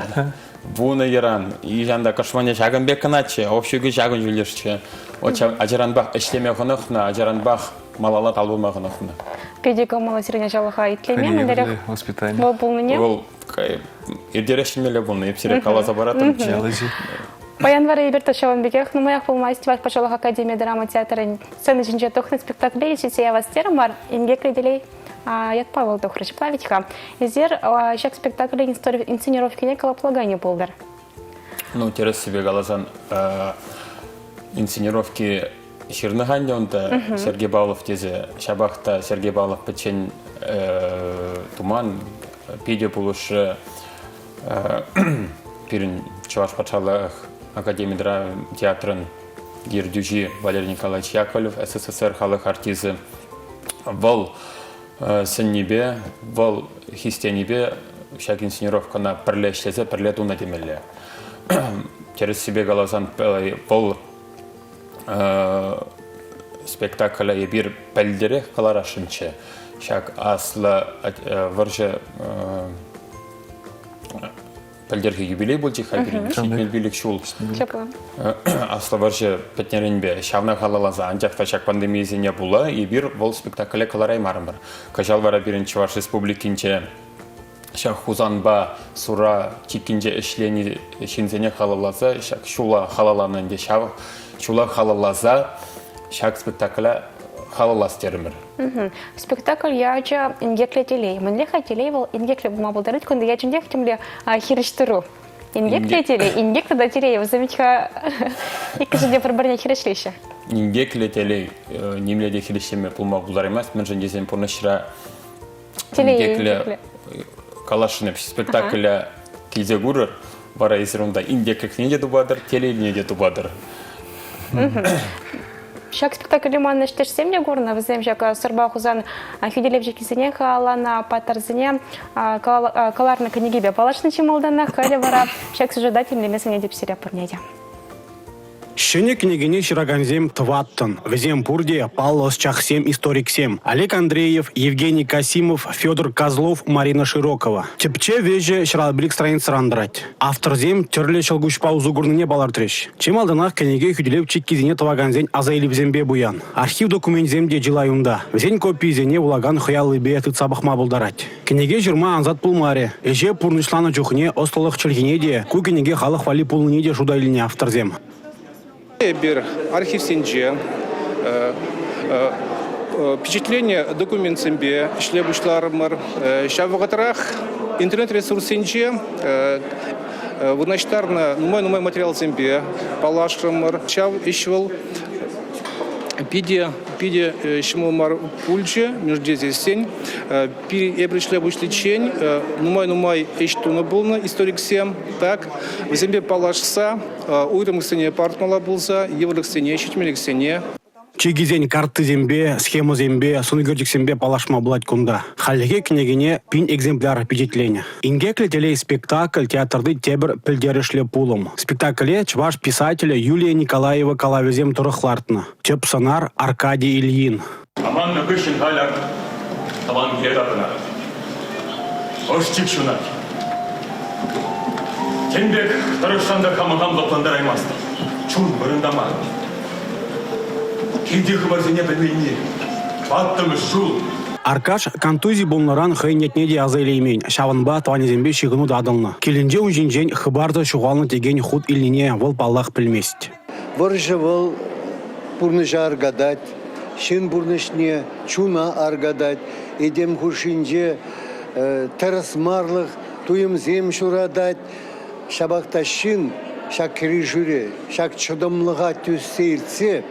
Вунӑ йӑран. Ҫанта кӑшманӗ ҫакӑн пек кӑначчӗ, общугӗ ҫакӑн ҫӳллӗшчӗ. Вот ҫав ачаранпах ӗҫлеме хӑнӑхнӑ, ачаранпах малалла талпӑнма хӑнӑхнӑ. Питӗ кӑмӑллӑ сирӗн ачалӑха итлеме, мӗнлерех воспитани. вӑл пулнине? Вӑл иртерех ҫӗнмелле пулнӑ, эп сире каласа параттӑмччӗ. Паян вара эпир те ҫавӑн пекех нумаях пулмасть Чӑваш патшалӑх академи драма театрӗн сцена ҫинче тухнӑ спектакле ҫитсе явас терӗм мар, инкеклӗ телей ятпа вӑл тухрӗ. Ҫапла ведь-ха. Эсир ҫак спектаклӗн инсценировкине калӑплаканӗ пултӑр. Ну, тӗрӗссипе каласан, инсценировки ҫырнӑ-ха ӗнтӗ унта Сергей Павлов тесе. Ҫапах та Сергей Павлов пӗччен туман, питӗ пулӑшрӗ. Пирӗн Чӑваш патшалӑх академи театрӑн ертӳҫи Валерий Николаевич Яковлев, СССР халӑх артисчӗ. Вӑл сӗннипе, вӑл хистенипе ҫак инсценировкӑна пӗрле ӗҫлесе пӗрле тунӑ темелле. Тӗрӗссипе каласан, вӑл. спектакле эпир пӗлтӗрех кӑларасшӑнччӗ. Ҫак аслӑ вӑрҫӑ пӗлтӗрхи юбилей пулчӗ-ха пирӗн, 75 ҫул. Аслӑ вӑрҫӑ пӗтнӗренпе ҫавна халалласа, анчах та ҫак пандемийӗсене пула эпир вӑл спектакле кӑлараймарӑмӑр. Кӑҫал вара пирӗн Чӑваш Республикинче ҫак Хусанпа Сура чиккинче ӗҫленӗ ҫынсене халалласа ҫак ҫула халалланӑ ӗнтӗ ҫав ҫула халалласа ҫак спектакле халаллас терӗмӗр. Спектакль ячӗ «Инкеклӗ телей». Мӗнле-ха телей вӑл инкеклӗ пулма пултарать? Кунта ячӗнчех темле хирӗҫтӑру. Инкеклӗ телей, инкек тата телей вӗсем вӗт-ха иккӗшӗ те пӗр-пӗрне хирӗҫлеҫҫӗ. Инкеклӗ телей нимле те хирӗҫлеме пулма пултараймасть, мӗншӗн тесен пурнӑҫра инкеклӗ каласшӑн эп спектакле килсе курӑр, вара эсир унта инкеклӗхне те тупатӑр, телейне те тупатӑр. Ҫак спектакле манӑн ӗҫтешсем те курнӑ. Вӗсем ҫак Сӑрпа Хусан хӳтӗлевҫисене халалланӑ паттӑрсене кӑларнӑ кӗнекепе паллашнӑ чи малтанах. Халӗ вара ҫак сюжета тимлеме сӗнетӗп сире пурне те. Ҫӗнӗ кӗнекене ҫыракансем тӑваттӑн. Вӗсем пурте паллӑ ӑсчахсем, историксем. Олег Андреев, Евгений Касимов, Федор Козлов, Марина Широкова. Тӗпчев ӗҫӗ ҫӑралпилӗк страницӑран тӑрать. Авторсем тӗрлӗ ҫӑлкуҫпа усӑ курнине палӑртрӗҫ. Чи малтанах кӗнеке хӳтӗлев чиккисене тӑвакансен асаилӗвӗсемпе пуян. Архив докуменчӗсем те чылай унта. Вӗсен копийӗсене вулакан хӑй аллипе тытса пӑхма пултарать. Кӗнеке ҫырма ансат пулмарӗ. Ӗҫе пурнӑҫланӑ чухне ӑслӑлӑх чӗлхине те, ку кӗнеке халӑх валли пулнине те шута илнӗ авторсем. Эпир архивсенче пичетленӗ документсемпе ӗҫле пуҫларӑмӑр. Ҫав вӑхӑтрах интернет-ресурссенче вырнаҫтарнӑ нумай-нумай материалсемпе паллашрӑмӑр. Ҫав ӗҫ вӑл питӗ питӗ ҫӑмӑл мар пулчӗ, мӗншӗн тесессӗн эпир ӗҫле пуҫличчен нумай-нумай ӗҫ тунӑ пулнӑ историксем. Так, вӗсемпе паллашса уйрӑмлӑхсене палӑртмалла пулса йывӑрлӑхсене, ҫитменлӗхсене. Чикӗсен карттисемпе, схемӑсемпе, сӑнӳкерчӗксемпе паллашма пулать кунта. Хальлӗхе кӗнекене 1000 экземпляр пичетленӗ. «Инкеклӗ телей» спектакль театрти тепӗр пӗлтерӗшлӗ пулӑм. Спектакле чӑваш писателӗ Юлия Николаева калавӗсем тӑрӑх лартнӑ. Тӗп сӑнар Аркадий Ильин. Аманнӑ хыҫҫӑн халь ак тӑван киле таврӑнать. Ӑш-чик ҫунать. Тем пек тӑрӑшсан та хама хам лӑплантараймастӑп. Чун вырӑнта мар. Килти хыпарсене пӗлменни тӑваттӑмӗш ҫул. Аркаш контузи пулнӑран хӑйӗн ятне те аса илеймен, ҫавӑнпа тӑванӗсемпе ҫыхӑну татӑлнӑ. Килӗнче ун ҫинчен хыпарсӑр ҫухалнӑ текен хут илнине вӑл паллах пӗлмест. Вӑрҫӑ вӑл пурнӑҫа аркатать, ҫын пурнӑҫне чуна аркатать, этем хушшинче тӗрӗсмарлӑх туйӑмсем ҫуратать. Ҫапах та ҫын ҫак кӗрешӳре, ҫак чӑтӑмлӑха тӳссе иртсе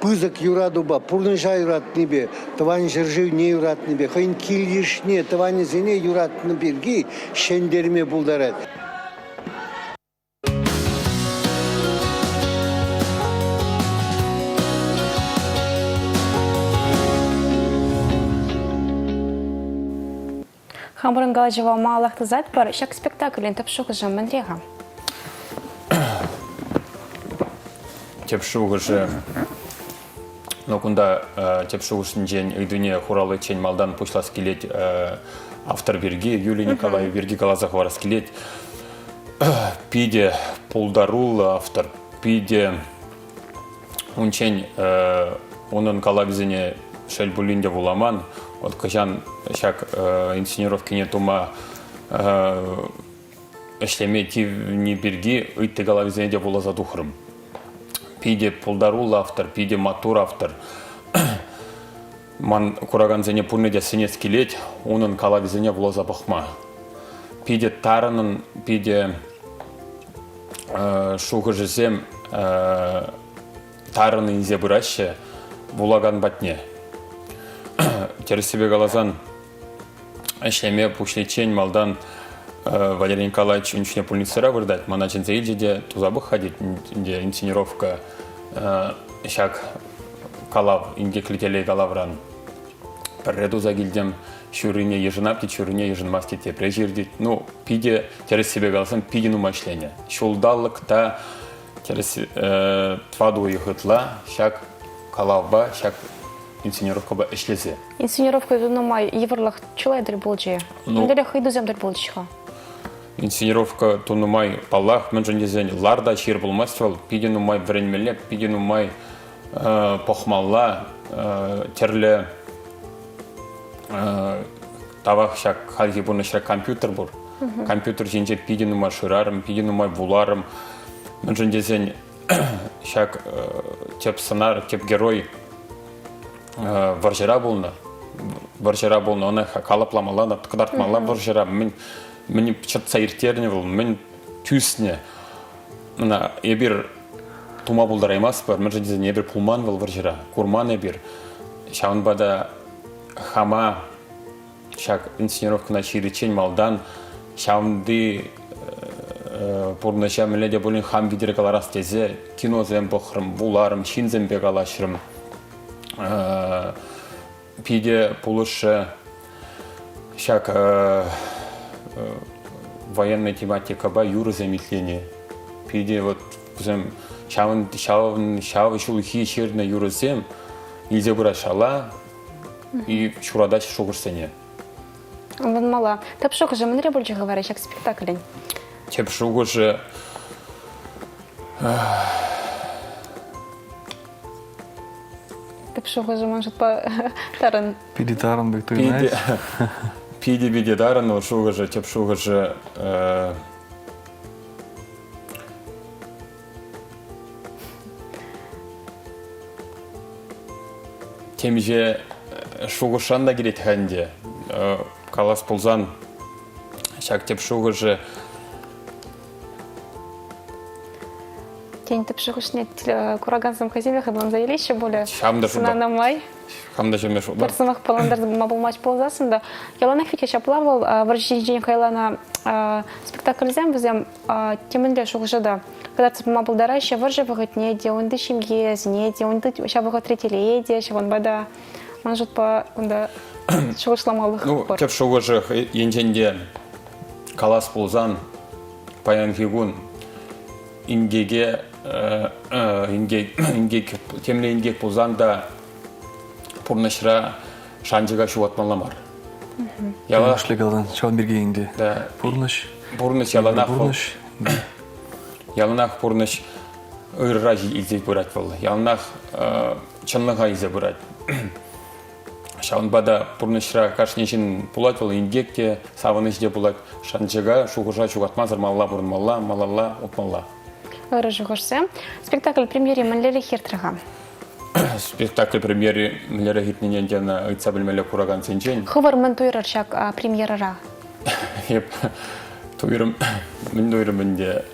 пысӑк юратупа, пурнӑҫа юратнипе, тӑван ҫӗршывне юратнипе, хӑйӗн кил-йышне, тӑванӗсене юратнӑ пирки ҫӗнтерме пултарать. Хамӑрӑн калаҫӑва малаллах тӑсатпӑр. Ҫак спектаклӗн тӗп шухӑшӗ мӗнре-ха? Тӗп шухӑшӗ Ну, кунта тӗп шухӑшӗнчен ыйтуне хуралличчен малтан пуҫлас килет автор пирки, Юлия Николаева пирки каласа хӑварас килет. Питӗ пултаруллӑ автор, питӗ унччен унӑн калавӗсене шел пулин те вуламан. Вот кӑҫан ҫак инсценировкине тума ӗҫлеме тивни пирки ытти калавӗсене те вуласа тухрӑм. Питӗ пултаруллӑ автор, питӗ маттур автор. Ман куракансене пурне те сӗнес килет унӑн калавӗсене вуласа пӑхма. Питӗ тарӑнӑн, питӗ шухӑшӗсем тарӑн илсе пыраҫҫӗ вулакан патне. Тӗрӗссипе каласан, ӗҫлеме пуҫличчен малтан Валерий Николаевич ун чухне пульницӑра выртать. Мана чӗнсе илчӗ те туса пӑх-ха тет ӗнтӗ инсценировка ҫак калав, инкеклӗ телей калавран. Пӗрре туса килтӗм, ҫуррине йышӑнап тет, ҫуррине йышӑнмасть тет, тепре ҫыр тет. Ну, питӗ, тӗрӗссипе каласан, питӗ нумай ӗҫленӗ. Ҫулталӑк та тӗрӗс тӑватӑ уйӑх ытла ҫак. калавпа, ҫак инсценировкӑпа ӗҫлесе. Инсценировка тунӑ май йывӑрлӑх чылай тӗл пулчӗ. Ну, Мӗнлерех ыйтусем тӗл пулчӗҫ-ха? Инсценировка тунӑ май, паллах, мӗншӗн тесен лар та ҫыр пулмасть вӑл, питӗ нумай вӗренмелле, питӗ нумай пӑхмалла, тӗрлӗ тавах ҫак хальхи пурнӑҫра компьютер пур. Компьютер ҫинче питӗ нумай шырарӑм, питӗ нумай вуларӑм. Мӗншӗн тесен ҫак тӗп сӑнар, тӗп герой вӑрҫӑра пулнӑ. Вӑрҫӑра пулнӑ, ӑна калӑпламалла, кӑтартмалла вӑрҫӑра мӗн мӗн чӑтса ирттернӗ вӑл, мӗн тӳснӗ. Ӑна эпир тума пултараймастпӑр, мӗншӗн тесен эпир пулман вӑл вӑрҫӑра, курман эпир. Ҫавӑнпа та хама ҫак инсценировкӑна ҫыриччен малтан ҫавӑнти пурнӑҫа мӗнле те пулин хам витӗр кӑларас тесе киносем пӑхрӑм, вуларӑм, ҫынсемпе калаҫрӑм. Питӗ пулӑшрӗ ҫак военный тематикӑпа юрӑсем итлени. Питӗ вот вӗсем ҫавӑн, ҫавӑн, ҫав ҫулхи ҫырнӑ юрӑсем илсе пыраҫ шала и ҫуратаҫ шухӑшсене. Ӑнланмалла. Тӗп шухӑшӗ мӗнре пулчӗ-ха вара ҫак спектаклӗн? Тӗп шухӑшӗ Тӗп шухӑшӗ ман шутпа тарӑн. Питӗ тарӑн пек туйӑнать. Питӗ питӗ тарӑн вӑл шухӑшӗ, тӗп шухӑшӗ темиҫе шухӑшран та килет-ха ӗнтӗ. Калас пулсан, ҫак тӗп шухӑшӗ Тен, тӗп шухӑшне куракансем хӑйсемех ӑнланса илеҫҫӗ пулӗ. Хам та Сӑнанӑ май. Хам та ҫемме шутлап. Пӗр сӑмах паллантарма пулмасть пулсассӑн та яланах витя ҫапла вӑл вӑрҫӑ ҫинчен хайланӑ спектакльсем вӗсем темӗнле шухӑша та кӑтартса пама пултараҫҫӗ. Вӑрҫӑ вӑхӑтне те, унти ҫемьесене те, унти ҫав вӑхӑтри телее те, ҫавӑнпа та ман шутпа кунта шухӑшламалӑх ну, пур. Тӗп шухӑшӗ енчен те калас пулсан паянхи кун инкеке инкек, инкек темле инкек пулсан та пурнӑҫра шанчӑка ҫухатмалла мар. Яланах калан, ҫавӑн пирки ӗнтӗ. Да. Пурнӑҫ. Пурнӑҫ яланах пурнӑҫ. Яланах пурнӑҫ ырра илсе пырать вӑл. Яланах чӑнлӑха илсе пырать. Ҫавӑнпа та пурнӑҫра кашни ҫын пулать вӑл инкек те, савӑнӑҫ те пулать. Шанчӑка, шухӑша ҫухатмасӑр малалла пурӑнмалла, малалла утмалла. Ырӑ шухӑшсем. Спектакль премьери мӗнлерех иртрӗ-ха? Спектакль премьери мӗнлерех иртнине ӗнтӗ ӑна ыйтса пӗлмелле куракансенчен. Хӑвӑр мӗн туйрӑр ҫак премьерӑра? Эп туйрӑм, мӗн туйрӑм ӗнтӗ.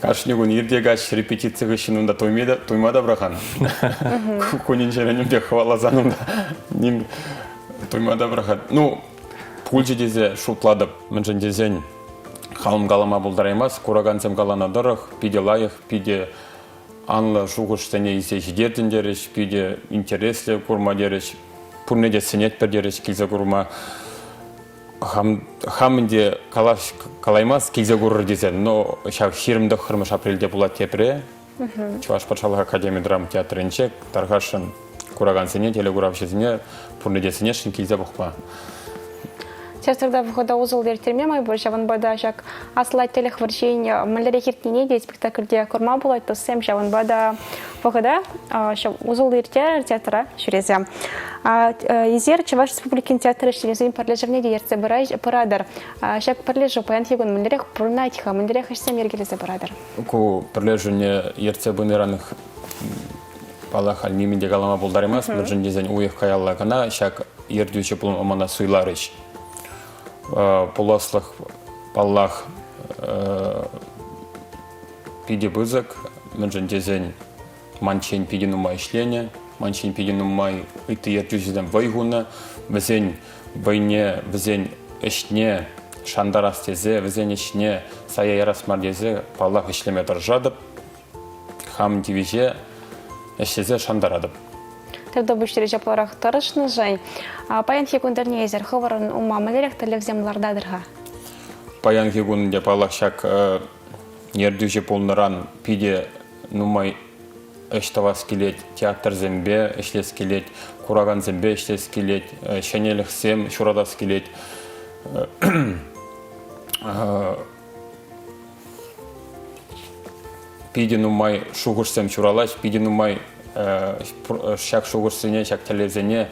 Кашни кун ирте каҫ репетици хыҫҫӑн унта туйма та пӑрахан. Кунӗнчен ним те хӑваласан унта ним туйма та пӑрахать. Ну, пулчӗ тесе шутлатӑп. Мӗншӗн тесен халӑм калама пултараймасть. Куракансем каланӑ тӑрӑх питӗ лайӑх, питӗ анлӑ шухӑшсене илсе ҫитертӗн терӗҫ, питӗ интереслӗ курма терӗҫ. Пурне те сӗнетпӗр терӗҫ килсе курма. Хам, хам ӗнтӗ калас, калаймас килсе курӑр тесе, но ҫав 29 апрельте пулать тепре. Чӑваш патшалӑх академи драма театрӗнче тархасшӑн куракансене, телекуравҫӑсене пурне те сӗнесшӗн килсе пӑхма. Театрта вӑхӑта усӑллӑ ирттерме май пур, ҫавӑнпа та ҫак Аслӑ Аттелӗх вӑрҫин мӗнлерех иртнине те спектакльте курма пулать туссем, ҫавӑнпа та вӑхӑта ҫав усӑллӑ ирттерӗр театра ҫӳресе. Эсир Чӑваш Республикин театр ӗҫченӗсен пӗрлешӗвне те ертсе пыратӑр. Ҫак пӗрлешӳ паянхи кун мӗнлерех пурӑнать-ха, мӗнлерех ӗҫсем йӗркелесе пыратӑр? Ку пӗрлешӳне ертсе пынӑран паллах, халь нимӗн те калама пултараймасть, мӗншӗн тесен уйӑх каялла кӑна ҫак ертӳҫӗ пулма мана суйларӗҫ. Пуласлӑх, паллах, питӗ пысӑк, мӗншӗн тесен манччен питӗ нумай ӗҫленӗ, манччен питӗ нумай ытти ертӳҫӗсем вӑй хунӑ, вӗсен вӑйне, вӗсен ӗҫне шантарас тесе, вӗсен ӗҫне сая ярас мар тесе, паллах, ӗҫлеме тӑрӑшатӑп. Хам тивӗҫе ӗҫлесе шантаратӑп. Тавтапуҫ сире ҫапларах тӑрӑшнӑшӑн. Паянхи кун тӗлне эсир хӑвӑрӑн ума мӗнлерех тӗллевсем лартатӑр-ха? Паянхи кун ӗнтӗ, паллах, ҫак ертӳҫӗ пулнӑран питӗ нумай. ӗҫ тӑвас килет, театрсемпе ӗҫлес килет, куракансемпе ӗҫлес килет, ҫӗнӗлӗхсем ҫуратас килет. Питӗ нумай шухӑшсем ҫуралаҫ, питӗ нумай ҫак шухӑшсене, ҫак тӗллевсене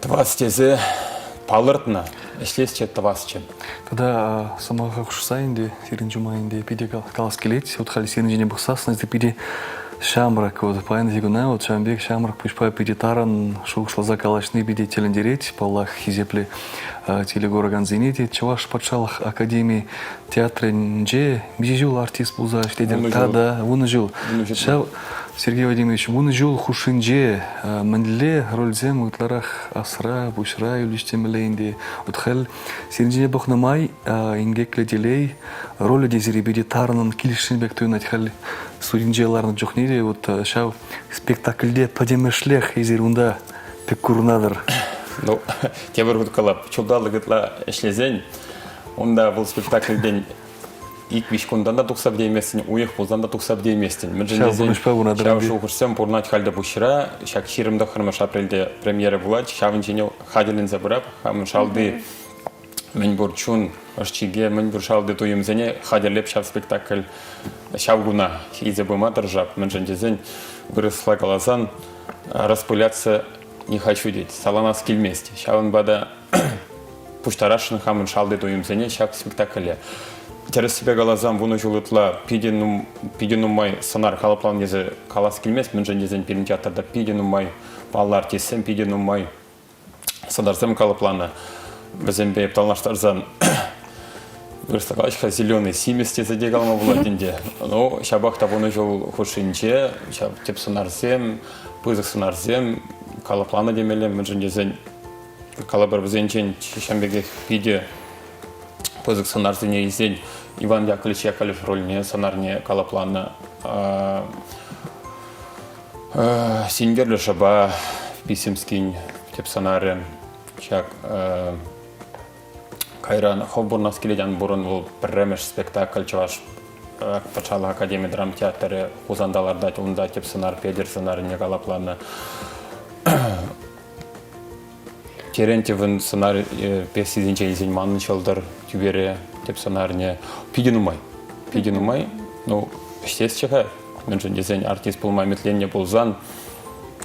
тӑвас тесе палӑртнӑ, ӗҫлесчӗ, тӑвасчӗ. Тата сӑмаха хушса ӗнтӗ, сирӗн ҫума ӗнтӗ питӗ калас килет. Вот халь сирӗн ҫине пӑхсассӑн эсӗ питӗ ҫамрӑк. Вот паянхи куна вот ҫавӑн пек ҫамрӑк пуҫпа питӗ тарӑн шухӑшласа калаҫни питӗ тӗлӗнтерет. Паллах, хисеплӗ телекуракансене те Чӑваш патшалӑх академи театрӗнче миҫе ҫул артист пулса ӗҫлетӗр? Тата вунӑ ҫул. Ҫав Сергей Владимирович, вунӑ ҫул хушшинче мӗнле рольсем ытларах асра, пуҫра юлӗҫ темелле ӗнтӗ. Вот халь сирӗн ҫине пӑхнӑ май инкеклӗ телей ролӗ те сире питӗ тарӑнӑн килӗшнӗ пек туйӑнать халь студинче ларнӑ чухне те вот ҫав спектакльте пӗтӗмӗшлех эсир унта пек курӑнатӑр. Ну, тепӗр хут калап, ҫулталӑк ытла ӗҫлесен унта вӑл спектакльтен ик-виҫ кунтан та тухса пӗтейместӗн, уйӑх пулсан та тухса пӗтейместӗн. Мӗншӗн тесен ҫав шухӑшсем пурӑнать халь те пуҫра. Ҫак 29 апрельте премьера пулать. Ҫавӑн ҫине хатӗрленсе пырап. Хамӑн шалти мӗн пур чун ӑш-чике, мӗн пур шалти туйӑмсене хатӗрлеп ҫав спектакль ҫав куна илсе пыма тӑрӑшап. Мӗншӗн тесен вырӑсла каласан распыляться не хочу тет, саланас килмест. Ҫавӑнпа та пуҫтарасшӑн хамӑн шалти туйӑмсене ҫак спектакле. Тӗрӗссипе каласан, вунӑ ҫул ытла питӗ, нум, питӗ нумай сӑнар калӑпланӑ тесе калас килмест, мӗншӗн тесен пирӗн театрта питӗ нумай паллӑ артистсем, питӗ нумай сӑнарсем калӑпланӑ. Вӗсемпе танлаштарсан вырӑсла калаҫ-ха зеленый симӗс тесе те калама пулать ӗнтӗ. Ну, ҫапах та вунӑ ҫул хушшинче ҫав тӗп сӑнарсем, пысӑк сӑнарсем калӑпланӑ темелле, мӗншӗн тесен калӑпӑр вӗсенчен ҫавӑн пекех питӗ пысӑк сӑнарсене илсен Иван Яковлевич Яковлев рольне, сӑнарне калӑпланӑ. Синкерлӗ шӑпа Писемскин тӗп сӑнарӗ. Ҫак кайран Хӑв пурӑнас килет ан пурӑн вӑл пӗрремӗш спектакль Чӑваш патшалӑх академи драмтеатрӗ Хусанта лартать. Унта тӗп сӑнар Петӗр сӑнарне калӑпланӑ. Терентьевӑн сӑнар пьесисенче илсен манӑн ҫӑлтӑр тӳпере тӗп сӑнарне питӗ нумай. Питӗ нумай. Ну, ӗҫлесчӗ-ха. Мӗншӗн тесен артист пулма ӗмӗтленнӗ пулсан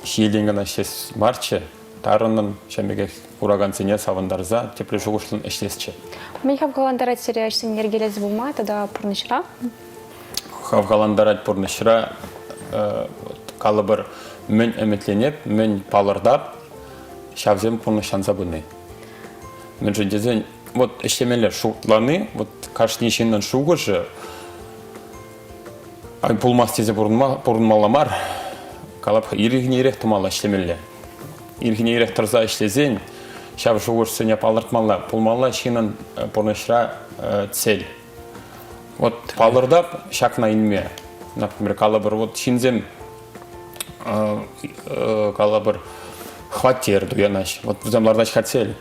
ҫиелтен кӑна ӗҫлес марччӗ. Тарӑннӑн, ҫавӑн пекех куракансене савӑнтарса тӗплӗ шухӑшлӑн ӗҫлесчӗ. Мӗн хавхалантарать сире ӗҫсене йӗркелесе пыма тата пурнӑҫра? Хавхалантарать пурнӑҫра, калӑпӑр, мӗн ӗмӗтленеп, мӗн палӑртап, ҫавсем пурнӑҫланса пыни. Мӗншӗн тесен, вот ӗҫлемелле шутлани, вот кашни ҫыннӑн шухӑшӗ пулмасть тесе пурӑнма, пурӑнмалла мар. Калап-ха, ирхине ирех тӑмалла ӗҫлемелле. Ирхине ирех тӑрса ӗҫлесен ҫав шухӑшсене палӑртмалла. Пулмалла ҫыннӑн пурнӑҫра цель. Вот палӑртап ҫакна илме. Например, калӑпӑр, вот ҫынсем калӑпӑр, хваттер туянаҫ. Вот вӗсем лартаҫ-ха цель.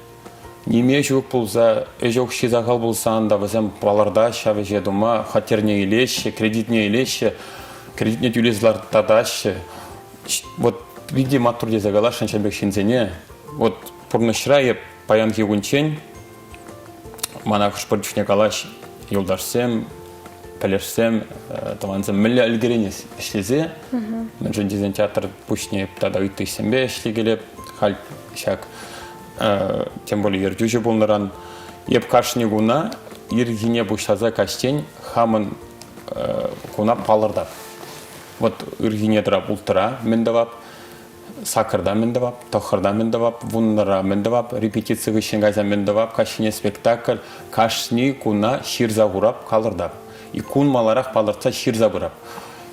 Ниме ҫук пулса, ӗҫ укҫи сахал пулсан та вӗсем палӑртаҫ ҫав ӗҫе тума, хваттерне илеҫҫӗ, кредитне илеҫҫӗ, кредитне тӳлесе лартатаҫҫӗ. Вот питӗ маттур тесе каласшӑн ҫав пек ҫынсене. Вот пурнӑҫра эп паянхи кунччен мана хӑш-пӗр чухне калаҫ юлташсем, пӗлӗшсем, тӑвансем мӗнле ӗлкӗрен ӗҫлесе, мӗншӗн тесен театр пуҫне тата ытти ӗҫсемпе ӗҫлекелеп, халь ҫак тем более ертӳҫӗ пулнӑран эп кашни куна ирхине пуҫласа каҫчен хамӑн куна палӑртап. Вот ирхине тӑрап улттӑра мӗн тӑвап, саккӑрта мӗн тӑвап, тӑххӑрта мӗн тӑвап, вуннӑра мӗн тӑвап, репетици хыҫҫӑн кайса мӗн тӑвап, каҫхине спектакль, кашни куна ҫырса хурап, калӑртап. И кун маларах палӑртса ҫырса пырап.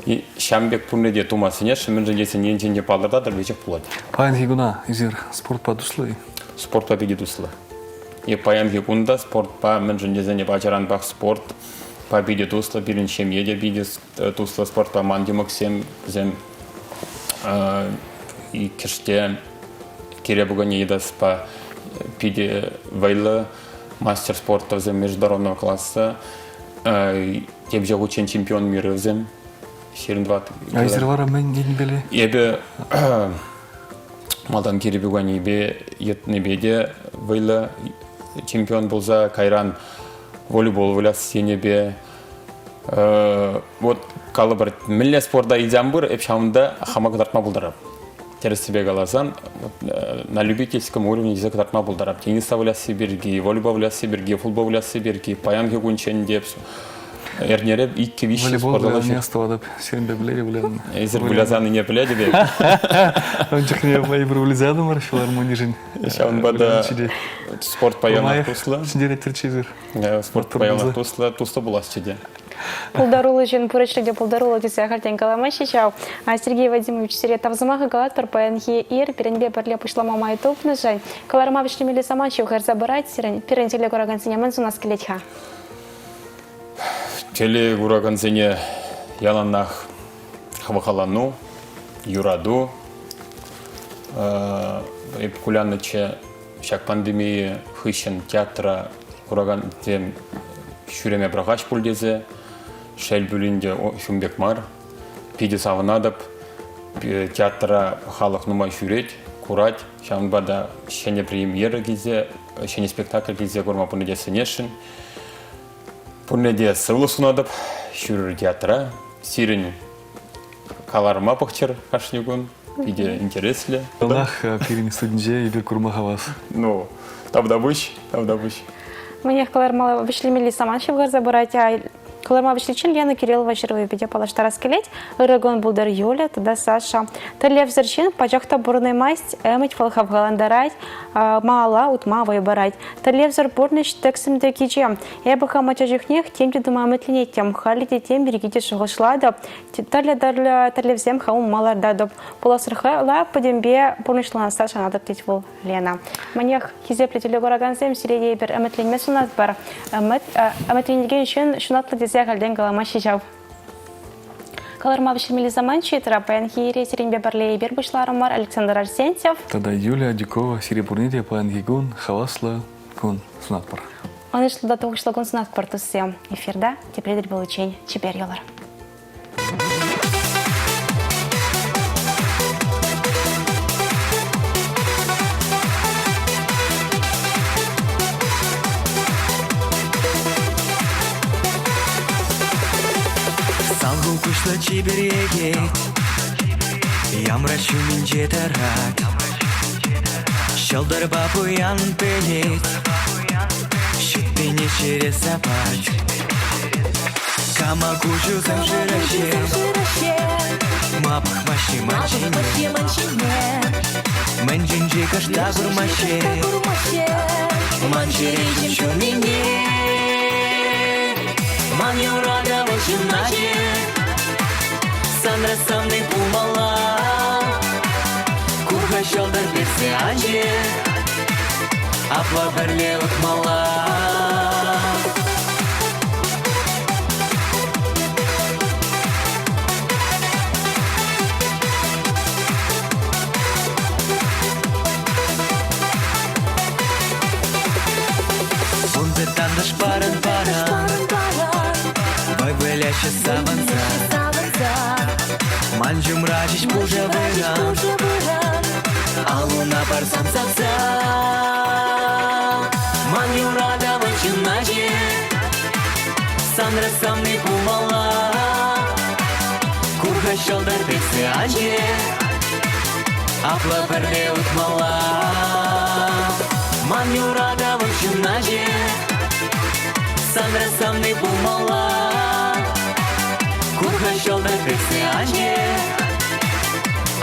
И ҫавӑн пек пурне те тума сӗнесшӗн, мӗншӗн тесен енчен те палӑртатӑр, веҫех пулать. Паянхи куна эсир спортпа туслӑ-и? Спортпа питӗ туслӑ. И паянхи кун та спортпа, мӗншӗн тесен эп ачаранпах спортпа питӗ туслӑ, пирӗн ҫемье те питӗ туслӑ спортпа ман йӑмӑксем, вӗсем иккӗште кире пуканне йӑтаспа питӗ вӑйлӑ мастер спорта вӗсем международного класса темиҫе хутчен чемпион мира вӗсем. 24. А эсир вара мӗн енпеле? Эпӗ малтан кире пуканипе йӑтнипе те вӑйлӑ чемпион пулса, кайран волейбол выляс енӗпе. Вот калӑпӑр, мӗнле спорта илсен пыр, эп ҫавӑнта хама кӑтартма пултарап. Тӗрӗссипе каласан, на любительском уровне тесе кӑтартма пултарап. Тенниса вылясси пирки, волейбол вылясси пирки, футбол вылясси пирки паянхи кунччен те эрнере иккӗ-виҫҫӗ Волейбол вылянине астӑватӑп. Сирӗнпе пӗле вылянӑ. Эсир вылясанине пӗлетӗп эп. Ун чухне эпир вылязатӑмӑр филармонишӗн. Ҫавӑнпа та спорт паянах туслӑ. Ҫӗнтереттӗрччӗ эсир. Спорт паянах туслӑ, туслӑ пуласчӗ те. Пултаруллӑ ҫын пур ӗҫре те пултаруллӑ тесе ахальтен каламаҫҫӗ ҫав. Сергей Вадимович, сире тав сӑмахӗ калатпӑр паянхи ир пирӗнпе пӗрле пуҫлама май тупнӑшӑн. Кӑларӑма вӗҫлемелли самант ҫывхарса пырать сирӗн. Пирӗн телекуракансене мӗн сунас килет-ха? Телекуракансене яланах хавхалану, юрату. Эп куляннӑччӗ ҫак пандемии хыҫҫӑн театра куракансем ҫӳреме пӑрахаҫ пуль тесе. Шел пулин те ҫум пек мар. Питӗ савӑнатӑп. Театра халӑх нумай ҫӳрет, курать. Ҫавӑнпа та ҫӗнӗ премьера килсе, ҫӗнӗ спектакль килсе курма пурне те сӗнесшӗн. Пурне те сывлӑх сунатӑп. Ҫӳрӗр театра. Сирӗн каларма пӑхчӑр кашни кун. Питӗ интереслӗ. Яланах пирӗн студинче эпир курма хавас. Ну, тавтапуҫ, тавтапуҫ. Мӗнех кӑларма вӗҫлемелли самант ҫывхарса пырать. Кӑларма вӗҫличчен Лена Кириллова ҫырӑвӗпе те паллаштарас килет. Ырӑ кун пултӑр Юля тата Саша. Тӗллевсӗр ҫын пачах та пурӑнаймасть, ӗмӗт вӑл хавхалантарать, малалла утма вӑй парать. Тӗллевсӗр пурнӑҫ тӗксӗм те кичем. Эпӗ хам ача чухнех тем те тума ӗмӗтленеттӗм. Халӗ те тем пирки те шухӑшлатӑп. Тӗрлӗ-тӗрлӗ тӗллевсем хам умма лартатӑп. Пуласлӑхра пӗтӗмпе пурнӑҫланасса шанатӑп, тет вӑл Лена. Мӗнех, хисеплӗ телекуракансем, сире те эпир ӗмӗтленме сунатпӑр. Ӗмӗтленекен ҫын ҫунатлӑ тесе ахальтен каламаҫҫӗ ҫав. Кӑларма вӗҫлемелли самант ҫитрӗ. Паянхи ире сирӗнпе пӗрле эпир пуҫларӑмӑр Александр Арсентьев. Тата Юлия Адюкова сире пурне те паянхи кун хаваслӑ кун сунатпӑр. Ӑнӑҫлӑ та тухӑҫлӑ кун сунатпӑр, туссем. Эфирта тепре тӗл пуличчен чипер юлӑр. Салху куҫлӑ чипер йӗкӗт Ямра ҫумӗнче тӑрать Ҫӑлтӑрпа пуян пӗлет Ҫуттине ҫӗре сапать Кама куҫусем шыраҫҫӗ Ма пӑхмаҫҫӗ ман ҫине Мӗншӗн-ши кӑшта курмаҫҫӗ Ман чӗреҫӗм ҫуннине Ман юратӑвӑн ҫуначӗ Санра савни пулмалла Кур-ха ҫӑлтӑр персе анчӗ Апла пӗрле утмалла. Унта тантӑш парӑн-парӑн, Вӑй выляҫҫӗ савӑнса. Ман ҫумра ҫеҫ пушӑ вырӑн, Аллуна парсам савса. Ман юратӑвӑн ҫуначӗ Санра савни пулмалла. Кур-ха ҫӑлтӑр персе анчӗ, Апла пӗрле утмалла. Ман юратӑвӑн ҫуначӗ Санра савни пулмалла. Кур-ха ҫӑлтӑр персе анчӗ,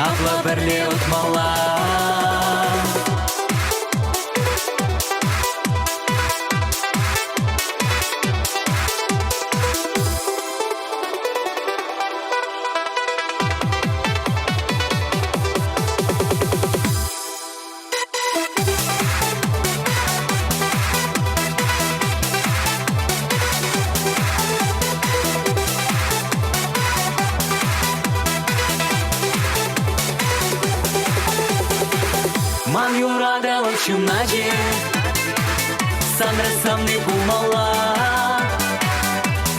Апла пӗрле утмалла. Ман юратӑвӑм ҫуначӗ Санра савни пулмалла.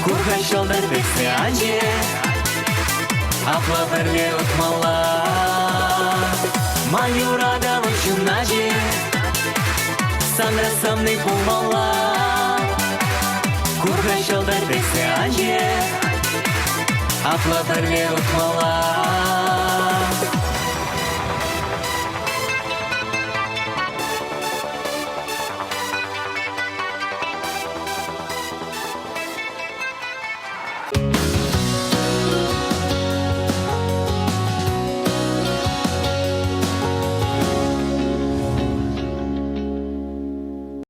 Кур-ха ҫӑлтӑр персе анчӗ. Апла пӗрле утмалла. Ман юратӑвӑн ҫуначӗ Санра савни пулмалла. Курка ҫӑлтӑр тесе анчӗ, Апла пӗрле утмалла.